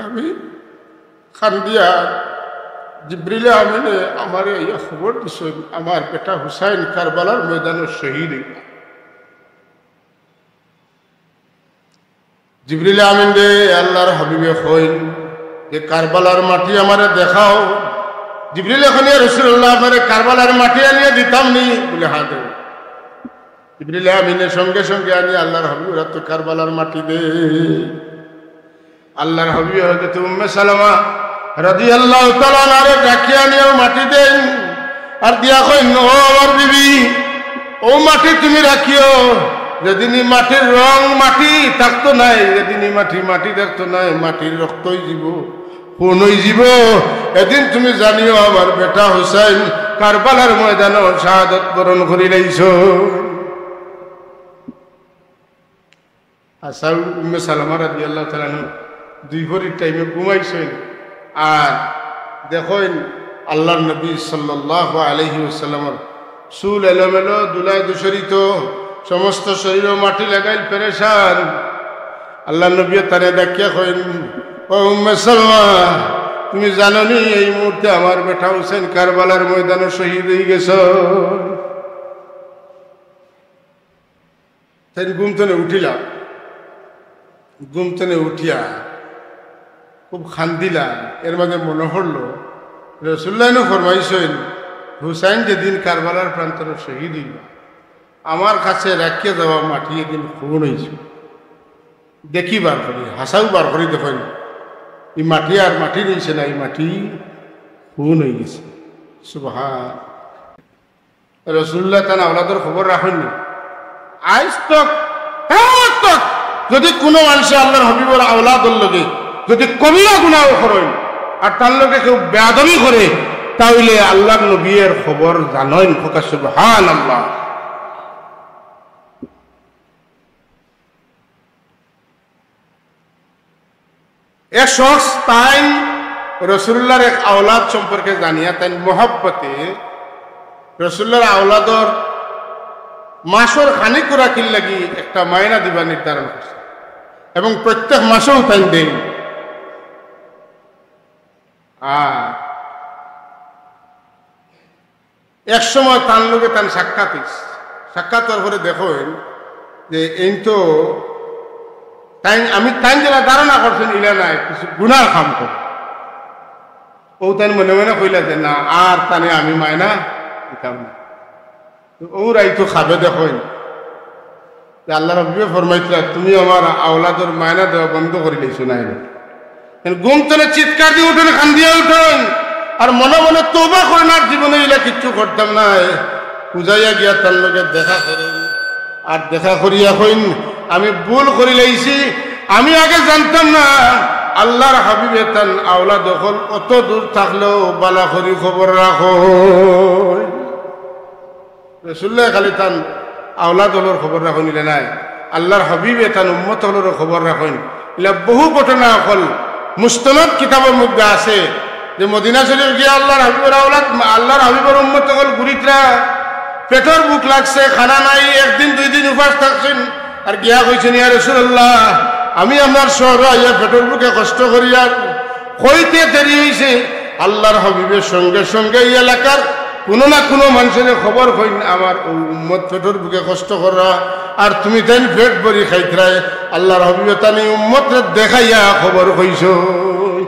আমি কান্দিয়ার, জিবরিলে আমিনে আমারে আইয়া খবর দিছইন, আমার বেটা হুসাইন কারবালার ময়দানো শহীদ অইবা। জিবরিলে আমিনরে আল্লাহর হাবিবে কইন যে, "কারবালার মাটি আমারে দেখাও।" জিবরিলে কইন, "ইয়া রাসূলুল্লাহ, আপনারে কারবালার মাটি আনিয়া দিতাম নি?" বলে, "হ্যাঁ, দেও।" জিবরিলে আমিনে সঙ্গে সঙ্গে আনিয়া আল্লাহর হাবিবর আতো কারবালার মাটি দেইন। আল্লাহর হাবিবে হযরত উম্মে সালামা রাদিয়াল্লাহু তাআলা আনহারে ডাকিয়া আনিয়া মাটি দেইন। আর দিয়া কইন, "ও আমার বিবি, অউ মাটি তুমি রাখিও, যেদিন ই মাটির রং মাটি থাকতো নায়, যেদিন ই মাটি মাটি থাকতো নায়, মাটির রক্ত অইযিবো, খুন অইযিবো, এদিন তুমি জানিও আমার বেটা হুসাইন কারবালার ময়দানো শাহাদত বরণ করিলাইছইন।" আচ্ছা, উম্মে সালামা রাদিয়াল্লাহু তাআলা আনহা দুই ভরির টাইমে ঘুমাইছইন, আর দেখইন আল্লাহর নবী সাল্লাল্লাহু আলাইহি ওয়াসাল্লামর চুল এলোমেলো, ধুলায় ধূসরিত, সমস্ত শরীরো মাটি লাগাইল, পেরেশান। আল্লাহর নবীয়ে তারে ডাকিয়া কইন, "ও উম্মে সালামা, তুমি জানো নি এই মুহূর্তে আমার বেটা হুসেন কারবালার ময়দানো শহীদ অইগেছইন?" তাইন ঘুম তনে উঠিলা, ঘুম তনে উঠিয়া খুব কান্দিলা। এর মাঝে মনো পড়লো, রাসূলুল্লাহ নু ফরমাইছইন, "হুসাইন যেদিন কারবালার প্রান্তরে শহীদ অইবা, আমার কাছে রাখিয়া যাওয়া মাটি এদিন খুন অইছে।" দেখি বার করি, হাছাউ বার করি দেখইন, ই মাটি আর মাটি রইছে না, ই মাটি খুন অইগেছে। সুবহান। রাসূলুল্লাহ তান আওলাদর খবর রাখইন নি? আইজ তক, কিয়ামত তক যদি কুনু মানষে আল্লাহর হাবিবর আওলাদর লগে যদি কবিরা গুনাও করইন আর তার লগে কেউ বেয়াদবি করে, তা অইলে আল্লাহর নবীয়ে এর খবর জানইন। কউক্কা সুবহানাল্লাহ। এক শখস তাইন রাসূলুল্লাহর এক আওলাদ সম্পর্কে জানিয়া তাইন মহব্বতে রাসূলুল্লাহর আওলাদর মাসর খানি খুরাকির লাগি একটা মায়না দিবা নির্ধারণ করছে এবং প্রত্যেক মাসেও তাইন দেইন। আর এক সময় তান লগে তান সাক্ষাৎ অইছে। সাক্ষাৎ অওয়ার পরে দেখইন যে এইন তো তাইন, আমি তাইন যেলা ধারণা করছইন ইলা নায়, কিছু গুনার কাম করে। অউ তাইন মনে মনে কইলা যে, "না, আর তানে আমি মায়না দিতাম না।" তো অউ রাইতো খাবে দেখইন যে আল্লাহর হাবিবে ফরমাইতরা, "তুমি আমার আওলাদর মায়না দেওয়া বন্ধ করিলাইছো না?" এনে ঘুম তনে চিৎকার দিয়া উঠইন, কান্দিয়া উঠইন, আর মনে মনে তওবা করইন, "আর জীবনে ইলা কিচ্ছু করতাম নায়।" উজাইয়া গিয়া তার লগে দেখা করইন, আর দেখা করিয়া কইন, "আমি ভুল করিলাইছি, আমি আগে জানতাম না আল্লাহর হাবিবে তান আওলাদ অকল অত দূর থাকলেও বালা করি খবর রাখইন।" রাসূলুল্লাহ খালি তান আওলাদ অকলর খবর রাখইন ইলা নায়, আল্লাহর হাবিবে তান উম্মত অকলরও খবর রাখইন। ইলা বহু ঘটনা অকল মুস্তানাদ কিতাবর মধ্যে আছে যে মদিনা শরীফ গিয়া আল্লাহর হাবিবর আওলাদ, আল্লাহর হাবিবর উম্মত অকল ঘুরিতরা, পেটর ভুক লাগছে, খানা নাই, একদিন দুই দিন উপাস থাকছইন, আর গিয়া কইছইন, "ইয়া রাসূলুল্লাহ, আমি আপনার শহরো আইয়া পেটর ভুকে কষ্ট করিয়ার।" কইতে দেরি অইছে, আল্লাহর হাবিবে সঙ্গে সঙ্গে ই এলাকার কুনু না কুনু মানষরে খবর কইন, "আমার অউ উম্মত পেটর ভুকে কষ্ট কররা, আর তুমি তাইন পেট ভরি খাইতরায়।" আল্লাহর হাবিবে তান ই উম্মতরে দেখাইয়া খবর কইছইন।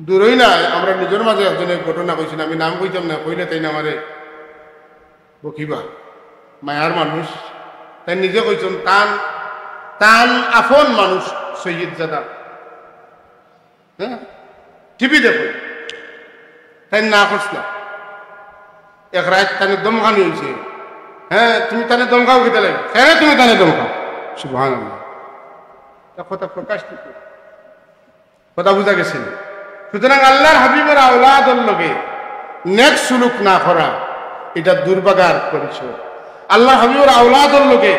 দূরই নায়, আমরার নিজর মাঝে একজনে ঘটনা কইছইন, আমি নাম কইতাম না, কইলে তাইন আমারে বকিবা। মায়ার মানুষ, তাইন নিজে কইছইন, তান, তান আপন মানুষ সৈয়দজাদা, হ্যাঁ, টিভি দেখইন, তাইন না করছলা। এক রাইত তান দমখানি অইছে, হ্যাঁ, তুমি তানে ধমকাও কিতা লাগি? কেনে তুমি তানে ধমকাও? সুবহানাল্লাহ। তা কথা প্রকাশ কি করে? কথা বুঝা গেছে নি? সুতরাং আল্লাহর হাবিবর আওলাদর লগে নেক সুলুক না করা, এটা দুর্ভাগার পরিচয়। আল্লাহর হাবিবর আওলাদর লগে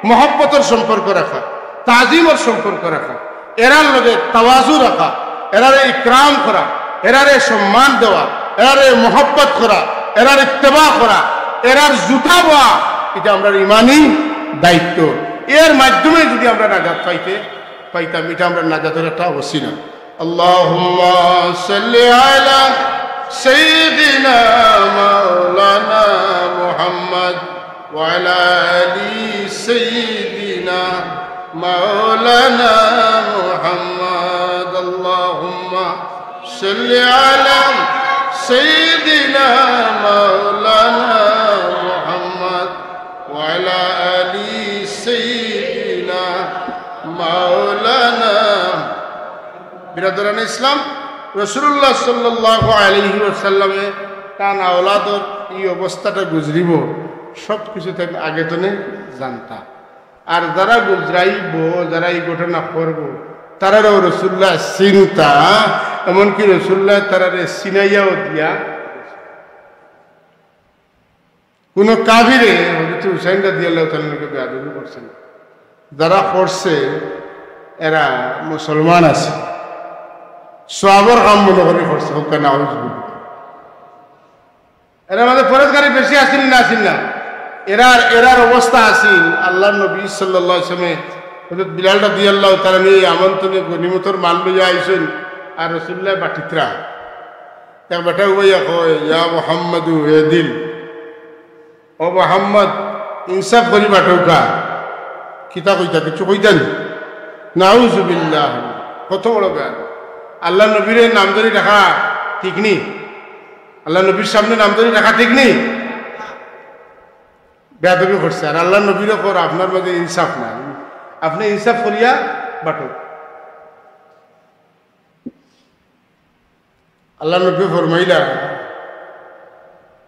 মহব্বতর সম্পর্ক রাখা, তাজিমর সম্পর্ক রাখা, এরার লগে তাওয়াজু রাখা, এরারে ইকরাম করা, এরারে সম্মান দেওয়া, এরারে মহব্বত করা, এরার ইত্তেবা করা, এরার জুতা বওয়া, এটা আমরার ইমানি দায়িত্ব। এর মাধ্যমে যদি আমরা নাজাত পাইতে পাইতাম, এটা আমরার নাজাতর একটা ওসিলা। اللهم صل على سيدنا مولانا محمد وعلى آل سيدنا مولانا محمد. اللهم صل على سيدنا مولانا محمد وعلى آل سيدنا مولانا. বিরাদরানে ইসলাম, রাসূলুল্লাহ সাল্লাল্লাহু আলাইহি ওয়াসাল্লামে তান আওলাদর এই অবস্থাটা গুজরিব, সব কিছু তাইন আগে তনে জানতা। আর যারা গুজরাইব, যারা এই ঘটনা করব, তারারও রাসূলুল্লাহ চিনতা, এমনকি রাসূলুল্লাহ তারারে চিনাইয়াও দিয়া। কোনো কাফিরে হযরত হুসাইন রাদিয়াল্লাহু তাআলা আনহুকে বেয়াদবি করছে না। যারা করছে, এরা মুসলমান আছে, সওয়াবর কাম মনে করি করছে, হোক না, নাউজুবিল্লাহ। এরার মাঝে পরহেজগারি বেশি আছিল না, আছিল না? এরার, এরার অবস্থা আছিল, আল্লাহর নবী সাল্লাল্লাহু আলাইহি ওয়াসাল্লামে হযরত বিলাল রাদিয়াল্লাহু তাআলা আনহু এই আমন্ত্রণে গনিমতর মাল লইয়া আইছইন, আর রাসূলুল্লাহ বাটিতরা। এক বেটা উবাইয়া কয়, "ইয়া মুহাম্মাদু, এদিল, ও মুহাম্মদ, ইনসাফ করি বাটউক্কা।" কিতা কইতা, কিছু কইতা নি? নাউজুবিল্লাহ, কত বড় বেয়াদব। আল্লাহর নবীরে নাম ধরি ডাকা ঠিক নি? আল্লাহর নবীর সামনে নাম ধরি ডাকা ঠিক নি? বেয়াদবি করছে। আর আল্লাহর নবীরে কর, "আপনার মাঝে ইনসাফ নাই, আপনে ইনসাফ করিয়া বাটউক।" আল্লাহর নবী ফরমাইলা,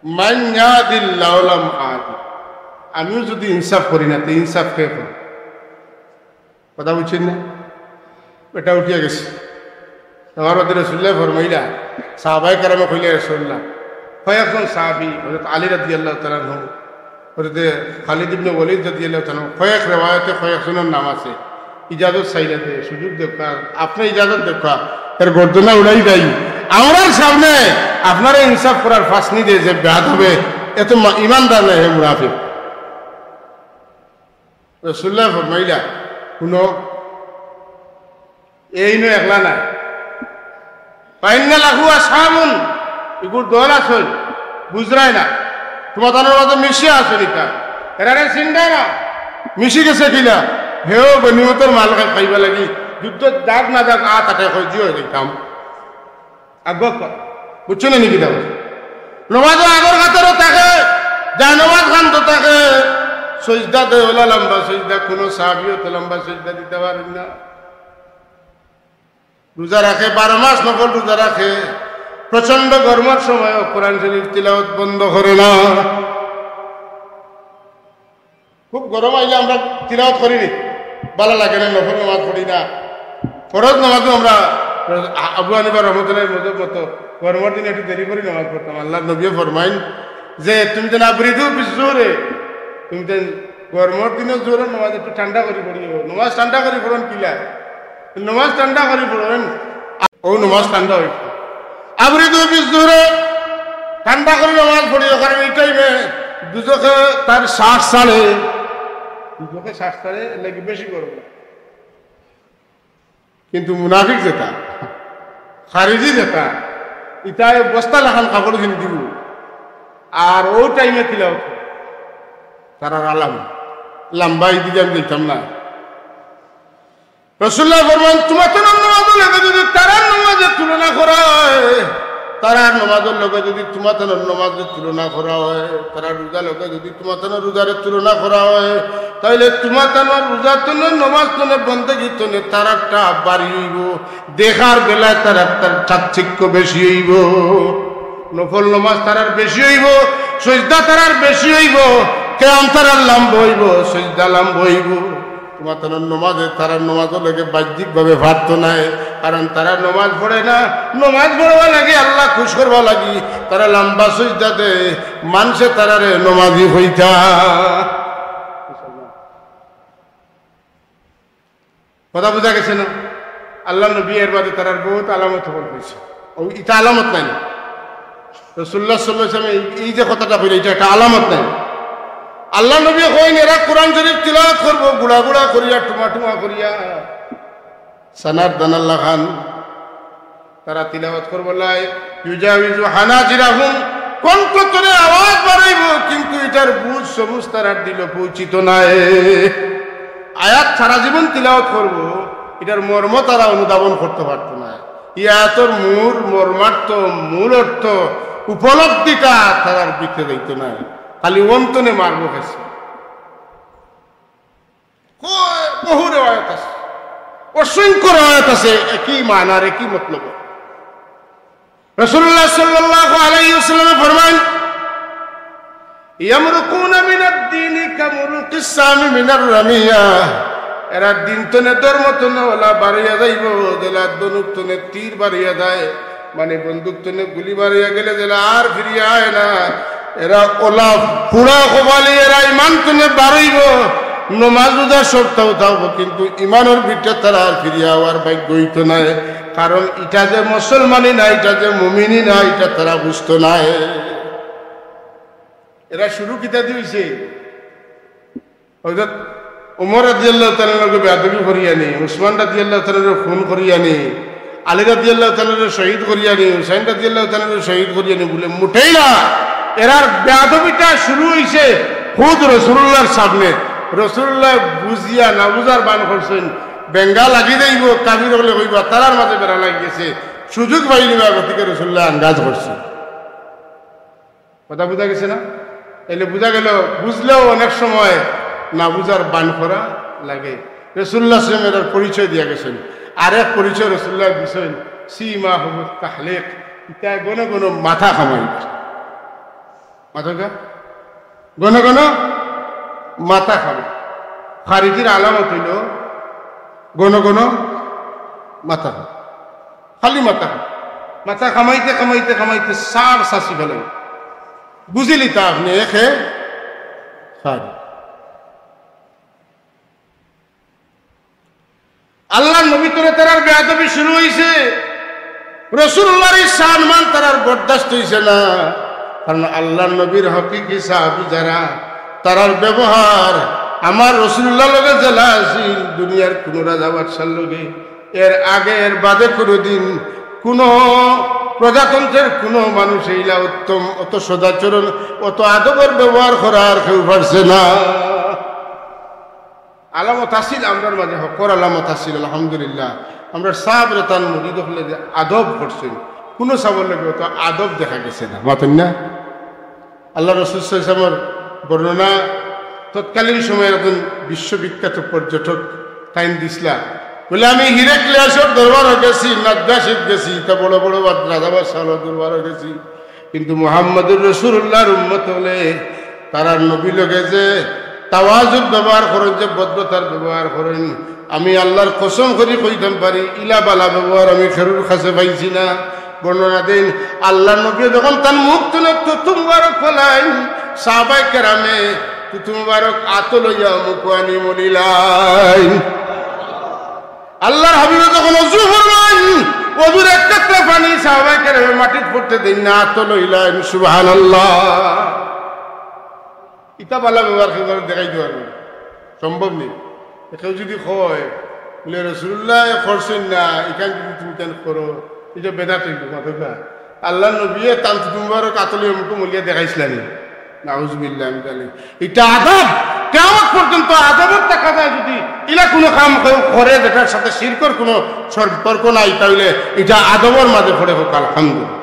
"মান ইয়াদিল লাউলাম আদি।" আমিও যদি ইনসাফ করি না, তে ইনসাফ কে করে? কথা বুঝছইন না? বেটা উঠিয়া গেছে। তখন রাসূলুল্লাহ ফরমাইলা, সাহাবায়ে কেরামে কইলা, "রাসূলুল্লাহ।" কয়েকজন সাহাবী, হযরত আলী রাদিয়াল্লাহু তাআলা আনহু, হযরতে খালিদ ইবনে ওয়ালিদ রাদিয়াল্লাহু তাআলা আনহু, কয়েক রেওয়ায়েতে কয়েকজনের নাম আছে। ইজাজত চাইলে দে, সুযোগ দেউক্কা, আপনে ইজাজত দেউক্কা, এর গর্দনা উড়াই দেই। আমরার সামনে আপনারে ইনসাফ করার ফাঁসনি দে যে বেয়াদবে, এ তো মা-, ইমানদার নায়, হে মুনাফিক। রাসূলুল্লাহ ফরমাইলা, হুনো, এইন একলা নায়। ফাইন্না লাহু আসহাবুন, ইগুর দল আছইন, বুঝরায় না। তুমাতানর মাঝে মিশিয়া আছইন ইতা। এরারে চিনরায় না। মিশি গেছে কিলা? হেও গনিমতর মাল খাইবা লাগি, যুদ্ধ যাক না যাক, আ তাতে কই জিও দেখতাম। আগুয়া কর। বুঝছো না নি কিতা? নমাজও আগর কাতারো থাকে, যায় নমাজ খান তো থাকে, সইজদা দেয় ওলা লম্বা সইজদা, কোনো সাহাবীও তো লম্বা সইজদা দিতা পারইন না। রোজা রাখে, বারো মাস নফল রোজা রাখে, প্রচণ্ড গরমর সময়ও কোরআন শরীফ তিলাওয়াত বন্ধ করে না। খুব গরম আইলে আমরা তিলাওয়াত করি নি, ভালা লাগে না, নফল নামাজ পড়ি না। ফরজ নামাজও আমরা, আ-, আবু হানিফা রহমতুল্লাহর মজহব মতো গরমর দিনে একটু দেরি করি নামাজ পড়তাম। আল্লাহর নবীয়ে ফরমাইন যে, "তুমি যেন আবরিদু বিজুহরে, তুমি যেন গরমর দিনে জোহরর নামাজ একটু ঠান্ডা করি পড়িও।" নামাজ ঠান্ডা করি পড়ন কিলা? নামাজ ঠান্ডা করি পড়ন, ও নামাজ ঠান্ডা অইবো। আবরিদু বিজুহরে, ঠান্ডা করি নামাজ পড়িও, কারণ এই টাইমে দুজখে তার শ্বাস ছাড়ে, দুজখে শ্বাস ছাড়ে, এর লাগি বেশি গরম। কিন্তু মুনাফিক যেটা, খারিজি যেটা, ইতায় বস্তা লাখান কাপড় কিনি দিব, আর ও টাইমে তিলাওয়াত করে। তারার আলাম লম্বা, এই দিকে আমি দেখতাম না। রাসূলুল্লাহ ফরমান, তুমাতানর নামাজর লগে যদি তারার নামাজর তুলনা করা অয়, তারার নামাজর লগে যদি তুমাতানর নামাজর তুলনা করা অয়, তারার রোজার লগে যদি তুমাতানর রোজার তুলনা করা অয়, তাইলে তুমাতানর রোজা তনে, নামাজ তনে, বন্দেগী তনে তারারটা ভারী অইবো। দেখার বেলায় তারার, তার চাকচিক্য বেশি অইবো। নফল নামাজ তারার বেশি অইবো, সইজদা তারার বেশি অইবো। কেরাম তারার লম্বা অইবো, সইজদা লম্বা অইবো। তুমার তারার নমাজে, তারার নমাজর লগে বাহ্যিকভাবে পারতো নায়, কারণ তারা নমাজ পড়ে না। নমাজ পড়বার লাগি, আল্লাহ খুশ করবার লাগি তারা লম্বা সইজদা দেয়, মানষে তারারে নমাজি কইতা। কথা বুঝা গেছে না? আল্লাহর নবী এর বাদে তারার বহুত আলামত খবর পাইছে। ও, ইটা আলামত নায় নি? রাসূলুল্লাহ সাল্লাল্লাহু আলাইহি ওয়াসাল্লাম এই, এই যে কথাটা কইলা, ইটা একটা আলামত নায় নি? আল্লাহর নবী কইন, এরা কোরআন শরীফ তিলাওয়াত করবো, গুড়া গুড়া করিয়া, টুমা টুমা করিয়া, সানার দানার লাখান। তারা তিলাওয়াত করবো লাই, ইউজাউইজু হানাজিরাহুম, কণ্ঠ তনে আওয়াজ বাড়াইবো, কিন্তু ইটার বুঝ সমুজ তারার দিলো পৌঁছিতো নায়। আয়াত সারা জীবন তিলাওয়াত করবো, ইটার মর্ম তারা অনুধাবন করতো পারতো নায়। ই আয়াতর মূল মর্মার্থ, মূল অর্থ, উপলব্ধিটা তারার ভিতরে যাইতো নায়, খালি অন্তনে মারবো খাইছে। ক-, বহু রেওয়ায়াত আছে, অসংখ্য রেওয়ায়াত আছে একই মানার, একই মতলব। রাসূলুল্লাহ সাল্লাল্লাহু আলাইহি ওয়াসাল্লামে ফরমাইন, "ইয়ামরুকুনা মিনাদ দীনি কামুরুকিস সামি মিনার রামিয়া।" এরা দিন তনে, ধর্ম তনে ওলা বারইয়া যাইবো, যেলা ধনুক তনে তীর বারইয়া যায়। মানে বন্দুক তনে গুলি বারইয়া গেলে যেলা আর ফিরিয়া আয় না, এরা ওলা পুড়া কপালি, এরা ইমান তনে বারইবো, নমাজ রোজা সব থাকবো, কিন্তু ইমানর ভিতরে তারা আর ফিরিয়া আওয়ার ভাগ্য অইতো নায়। কারণ ইটা যে মুসলমানি না, ইটা যে মুমিনি না, ইটা তারা বুঝতো নায়। এরা শুরু কিতা দি অইছে? হযরত ওমর রাদিয়াল্লাহু তাআলা আনহুরে বেয়াদবি করিয়া নি, উসমান রাদিয়াল্লাহু তাআলা আনহুরে খুন করিয়া নি, আলী রাদিয়াল্লাহু তাআলা আনহুরে শহীদ করিয়া নি, হুসাইন রাদিয়াল্লাহু তাআলা আনহুরে শহীদ করিয়া নি বুলে মুটেই না। এরার বেয়াদবিটা শুরু অইছে খুদ রাসূলুল্লাহর সামনে। রাসূলুল্লায় বুঝিয়া না বুঝার ভান করছইন, বেঙ্গা লাগি যাইবো, কাফির অকলে কইবা, তারার মাঝে বেড়া লাগি গেছে, সুযোগ পাইলিবা, গতিকে রাসূলুল্লায় আন্দাজ করছইন। কথা বুঝা গেছে না? তাইলে বুঝা গেল, বুঝলেও অনেক সময় না বুঝার ভান করা লাগে। রাসূলুল্লাহ সাল্লাল্লাহু আলাইহি ওয়াসাল্লাম পরিচয় দিয়া গেছইন। আরেক পরিচয় রাসূলুল্লাহ দিছইন, "সীমাহুমুত তাহলিক", ইতায় ঘন ঘন মাথা খামাইতা। মাথা খা? ঘন ঘন মাথা খামাই। খারিজির আলামত অইলো ঘন ঘন মাথা খামাই। খালি মাথা খামাই। মাথা খামাইতে, খামাইতে, খামাইতে সার সাসি ফেলাই। বুঝিলিতা আপনে একে খান। আল্লাহর নবী তনে তারার বেয়াদবি শুরু অইছে। রাসূলুল্লাহর ই সম্মান তারার বরদাস্ত অইছে না। কারণ আল্লাহর নবীর হকিকি সাহাবী যারা, তারার ব্যবহার আমার রাসূলুল্লাহর লগে যেলা আছিল, দুনিয়ার কুনু রাজা বাদশার লগে এর আগে, এর বাদে কুনুদিন কুনু প্রজাতন্ত্রের কুনু মানুষ এইলা উত্তম, অত সদাচরণ, অত আদবর ব্যবহার করার কেউ পারছে না। আলামত আছিল আমরার মাঝে, হকর আলামত আছিল, আলহামদুলিল্লাহ। আমরার সাবরে তান মুরিদ অকলে যে আদব করছইন, কুনু সাবর লগে অত আদব দেখা গেছে না, মাতইন না? আল্লাহর রাসূল সাল্লাল্লাহু আলাইহি ওয়াসাল্লামর বর্ণনা তৎকালীন সময়ের একজন বিশ্ববিখ্যাত পর্যটক তাইন দিছলা। বুলে, "আমি হিরাক্লিয়াসর দরবারো গেছি, নাজ্জাশীত গেছি, ইতা বড় বড় বাদ-, রাজা বাদশার দরবারো গেছি, কিন্তু মুহাম্মদুর রাসূলুল্লাহর উম্মত অকলে তারার নবীর লগে যে তাওয়াজুর ব্যবহার করইন, যে ভদ্রতার ব্যবহার করইন, আমি আল্লাহর কসম করি কইতাম পারি, ইলা বালা ব্যবহার আমি কেউর কাছে পাইছি না।" বর্ণনা দেইন, আল্লাহর নবী যখন তান মুখ তনে থুথু মুবারক ফালাইন, সাহাবায়ে কেরামে থুথু মুবারক আতো লইয়া মুখো আনি মলিলাইন। আল্লাহর হাবিবে যখন অজু ফরমাইন, অজুর এক কাতরা পানি সাহাবায়ে কেরামে মাটিত পড়তে দেইন না, আতো লইলাইন। সুবহানাল্লাহ। ইতা বালা ব্যবহার কেউরে দেখাই দিবার সম্ভব নি। কেউ যদি কয়, বুলে, "রাসূলুল্লায় করছইন না, ইখান যদি তুমি তাইন করো, ইটা বেদাত অইবো।" মাতইন না? আল্লাহর নবীয়ে তান থুথু মুবারক আতো লইয়া মুখো মলিয়া দেখাইছলা নি? নাউজুবিল্লাহ মিন যালিক। ইটা আদব। কিয়ামত পর্যন্ত আদবর তাকাদায় যদি ইলা কুনু কাম কেউ করে যেটার সাথে শিরকর কুনু সম্পর্ক নাই, তাইলে ইটা আদবর মাঝে পড়ে, কউক্কা আলহামদুলিল্লাহ।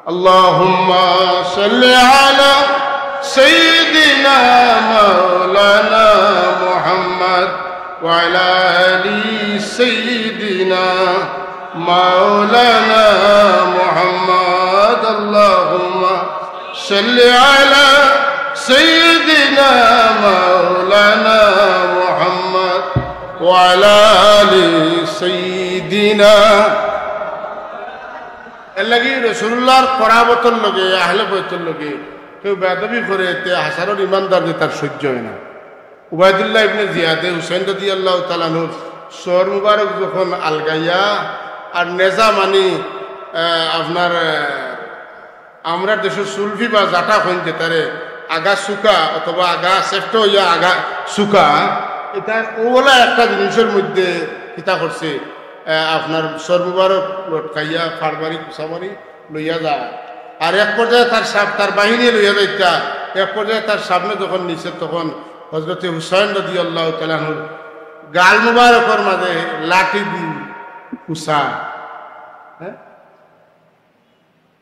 اللهم صل على سيدنا مولانا محمد وعلى آل سيدنا مولانا محمد. اللهم صل على سيدنا مولانا محمد وعلى آل سيدنا। এর লাগি রসুলুল্লাহর করাবতর লগে, আহলে বয়তর লগে কেউ বেয়াদবি করে, তে হাসারর ইমানদার যে তার সহ্য অয় না। উবায়দুল্লাহ ইবনে জিয়াদে হুসাইন রাদিয়াল্লাহু তাআলা আনহুর সর মুবারক যখন আলগাইয়া আর নেজা মানি, আহ, আপনার, আহ, আমরা দেশো সুলফি বা জাটা কইন যেতারে, আগা সুকা অথবা আগা সেফট অইয়া আগা সুকা, ইতার ওলা একটা জিনিসর মধ্যে কিতা করছে, আহ, আপনার সর মুবারক লটকাইয়া ফাড়বাড়ি কুসাবাড়ি লইয়া যায়। আর এক পর্যায়ে তার সাব-, তার বাহিনী লইয়া যাইতা, এক পর্যায়ে তার সামনে যখন নিছে, তখন হযরতে হুসাইন রাদিয়াল্লাহু তাআলা আনহুর গাল মুবারকর মাঝে লাঠি দি কুসা। হ্যাঁ?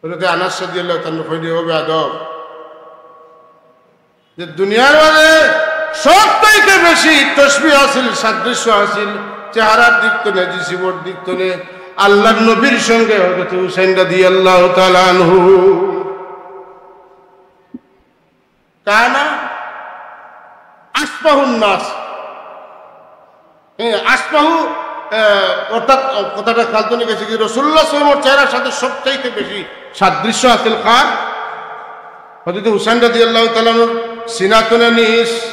হযরতে আনাস রাদিয়াল্লাহু তাআলা আনহু কইলে, "ও বেয়াদব, যে দুনিয়ার মাঝে সব থাইতে বেশি তশবিহ হাসিল, সাদৃশ্য হাসিল, চেহারার দিক তনে, জিসিমর দিক তনে, আল্লাহর নবীর সঙ্গে হযরত হুসাইন রাদিয়াল্লাহু তাআলা আনহু।" কানা আশবাহুন নাস। হ্যাঁ, আশবাহু, আহ, অর্থাৎ, আহ, কথাটা খালতনে গেছে কি, রাসূলুল্লাহ সাল্লাল্লাহু আলাইহি ওয়াসাল্লামর চেহারার সাথে সবচাইতে বেশি সাদৃশ্য আছে কার? হযরত হুসাইন রাদিয়াল্লাহু তাআলা আনহুর সিনা তনে নিস,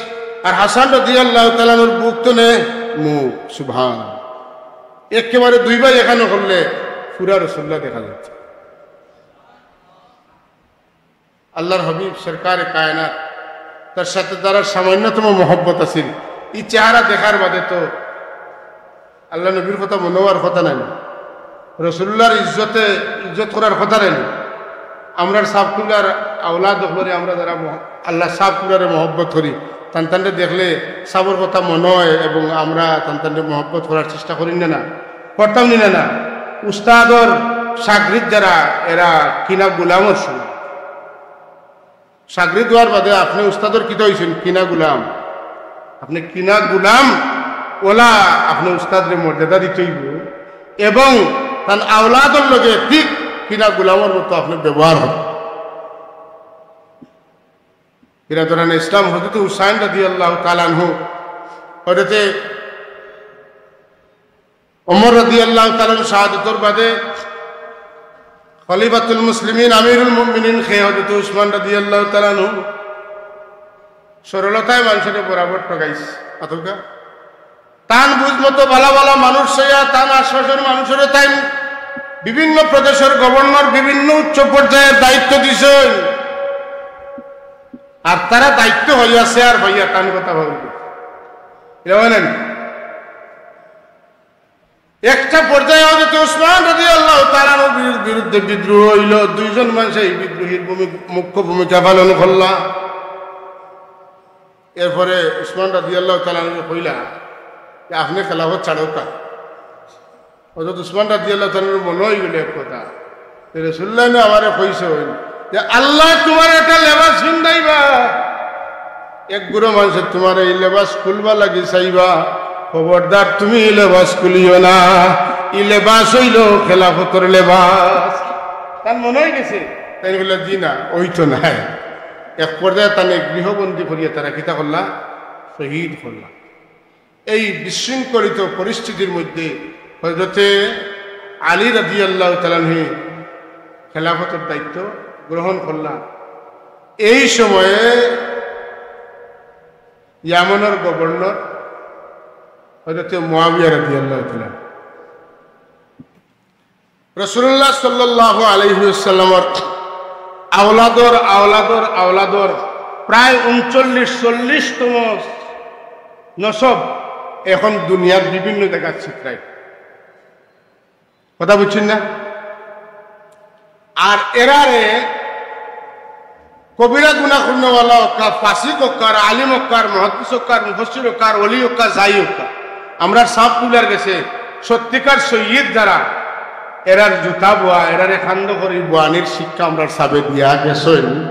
আর হাসান রাদিয়াল্লাহু তাআলা আনহুর বুক তনে মুখ। সুবহান। একেবারে দুই ভাই এখানে করলে পুরা রাসূলুল্লাহ দেখা যাচ্ছে। আল্লাহর হাবিব সরকারে কায়নাত, তার সাথে যারার সামান্যতম মহব্বত আছিল, এই চেহারা দেখার বাদে তো আল্লাহ নবীর কথা মনো অওয়ার কথা নায়, রাসূলুল্লাহর ইজ্জতে, ইজ্জত করার কথা নায়। আমরার সাব কিবলার আওলাদ অকলরে আমরা যারা মহ-, আল্লাহ সাব কিবলারে মহব্বত করি, তান তানরে দেখলে সাবর কথা মনো অয় এবং আমরা তান তানরে মহব্বত করার চেষ্টা করি না, না? করতাম নি না, না? উস্তাদর শাগরিদ যারা, এরা কিনা গুলামর সমান। শাগরিদ অওয়ার বাদে আপনে উস্তাদর কিতা অইছইন? কিনা গুলাম। আপনে কিনা গুলাম, ওলা আপনে উস্তাদরে মর্যাদা দিতে অইবো এবং তান আওলাদর লগে ঠিক কিনা গুলামর মতো আপনে ব্যবহার হবে। বিরাদরানে ইসলাম, হযরত হুসাইন রাদিয়াল্লাহু তাআলা আনহু, হযরতে ওমর রাদিয়াল্লাহু তাআলা আনহু শাহাদতর বাদে খলিফাতুল মুসলিমিন, আমিরুল মুমিনিন খে হযরত উসমান রাদিয়াল্লাহু তাআলা আনহু সরলতায় মানুষরে বরাবর ঠগাইছে। আতকা তান বুঝ মতো ভালা ভালা মানুষ চাইয়া তান আশপাশর মানুষরে তাইন বিভিন্ন প্রদেশর গভর্নর, বিভিন্ন উচ্চ পর্যায়ের দায়িত্ব দিছইন। আর তারা দায়িত্ব অইয়া চেয়ার পাইয়া তান কথা ভাববে। এটা হয় না নি? একটা পর্যায়ে হযরত উসমান রাদিয়াল্লাহু তাআলা আনহুর বিরু-, বিরুদ্ধে বিদ্রোহ অইলো, দুইজন মানুষে এই বিদ্রোহীর ভূমি-, মুখ্য ভূমিকা পালন করলা। এরপরে উসমান রাদিয়াল্লাহু তাআলা আনহুরে কইলা যে, "আপনে খেলাফত ছাড়উক্কা।" হযরত উসমান রাদিয়াল্লাহু তাআলা আনহুর মনো অইগেলো এক কথা, যে রাসূলুল্লাহ নু আমারে কইছইন যে, "আল্লায় তুমারে একটা লেবাস পিন্দাইবা।" এক গুরু মানুষে তুমার এই লেবাস খুলবার লাগি চাইবা, খবরদার তুমি এই লেবাস খুলিও না। এই লেবাস অইলো খেলাফতর লেবাস। তান মনো অইগেছে, তাইন কইলা, "জি না, অইতো নায়।" এক পর্যায়ে তানে গৃহবন্দী করিয়া তারা কিতা করলা? শহীদ করলা। এই বিশৃঙ্খলিত পরিস্থিতির মধ্যে হযরতে আলী রাদিয়াল্লাহু তাআলা আনহু খেলাফতর দায়িত্ব গ্রহণ করলা। এই সময়ে ইয়ামনর গভর্নর হযরতে মুয়াবিয়া রাদিয়াল্লাহু তাআলা। রাসূলুল্লাহ সাল্লাল্লাহু আলাইহি ওয়াসাল্লামর আওলাদর, আওলাদর, আওলাদর প্রায় ঊনচল্লিশ, চল্লিশতম নসব এখন দুনিয়ার বিভিন্ন জায়গার ছিতরায়। কথা বুঝছইন না? আর এরারে কবিরা গুনা করনেওয়ালা অউক্কা, ফাসিক অউক্কা, আলিম অউক্কা, মুহাদ্দিস অউক্কা, মুফাসসির অউক্কা, ওলি অউক্কা, যাই অউক্কা, আমরার সাব কিবলার গেছে সত্যিকার সৈয়দ যারা, এরার জুতা বওয়া, এরারে খান্দ করি বওয়ানির শিক্ষা আমরার সাবে দিয়া গেছইন।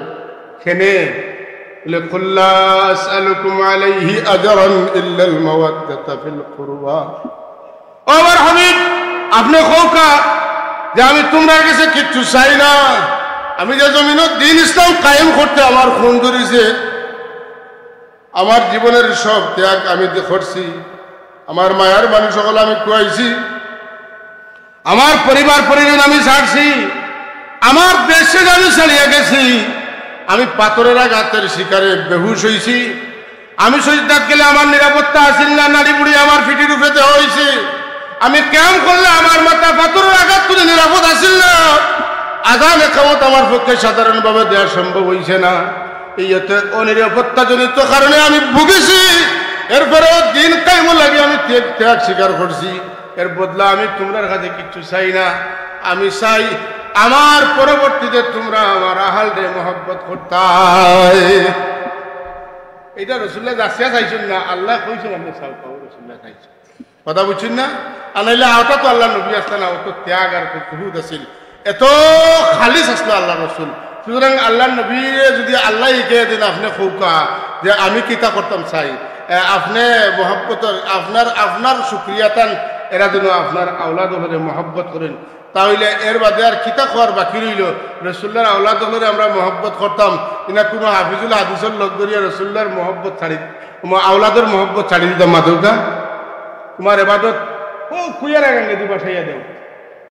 কেনে? বলে, "কুল লা আসআলুকুম আলাইহি আজরান ইল্লাল মাওয়াদ্দাতা ফিল কুরবা।" ও আমার হাবিব, আপনে কউক্কা যে আমি তুমরার গেছে কিচ্ছু চাই না, আমি যে জমিনো দ্বীন ইসলাম কায়েম করতে আমার খুন ঝরিছে, আমার জীবনের সব ত্যাগ আমি দি-, করছি। আমার মায়ার মানুষ সকল আমি খুয়াইছি। আমার পরিবার পরিজন আমি ছাড়ছি। আমার দেশে আমি ছাড়িয়া গেছি। আমি পাথরের আঘাতের শিকারে বেহুশ হইছি। আমি সজদাত গেলে আমার নিরাপত্তা আছিল না, নাড়ি বুড়ি আমার পিঠির উপরে দেওয়া হইছে। আমি ক্যাম্প করলে আমার মাথা পাথরের আঘাত তুলে নিরাপদ আছিল না। আজান একামত আমার পক্ষে সাধারণভাবে দেওয়া সম্ভব হইছে না। এই এত অনিরাপত্তাজনিত কারণে আমি ভুগেছি। এরপরেও দিন কায়েমর লাগি আমি ত্যাগ, ত্যাগ স্বীকার করছি। এর বদলা আমি তোমরার কাছে কিচ্ছু চাই না। আমি চাই আমার পরবর্তীতে তোমরা আমার আহালরে মহব্বত করতায়। এটা রসুল্লাহ যাচিয়া চাইছইন না, আল্লায় কইছইন, আপনে চাও, পাও, রসুল্লাহ চাইছইন। কথা বুঝছইন না? আর নাইলে অটা তো আল্লাহর নবী আছলা না, অত ত্যাগ আর জুহুদ আছিল, এত খালিস আছলা আল্লাহর রসুল। সুতরাং আল্লাহর নবীরে যদি আল্লায় ইকে দিন, আপনে কউক্কা যে আমি কিতা করতাম চাই, এ, আপনে মহব্বতর, আপনার, আপনার শুকরিয়াতান এরা যেন আপনার আওলাদ অকলরে মহব্বত করইন, তা অইলে এর বাদে আর কিতা কওয়ার বাকি রইল? রসুল্লাহর আওলাদ অকলরে আমরা মহব্বত করতাম, ইনা কুনু হাফিজুল হাদিসর লগ ধরিয়া রসুল্লাহর মহব্বত ছাড়ি, ম-, আওলাদর মহব্বত ছাড়ি দিতাম, মাতউক্কা? তোমার এবাদত, ও কুয়ার আগাঙ্গেদি বাসাইয়া দেও।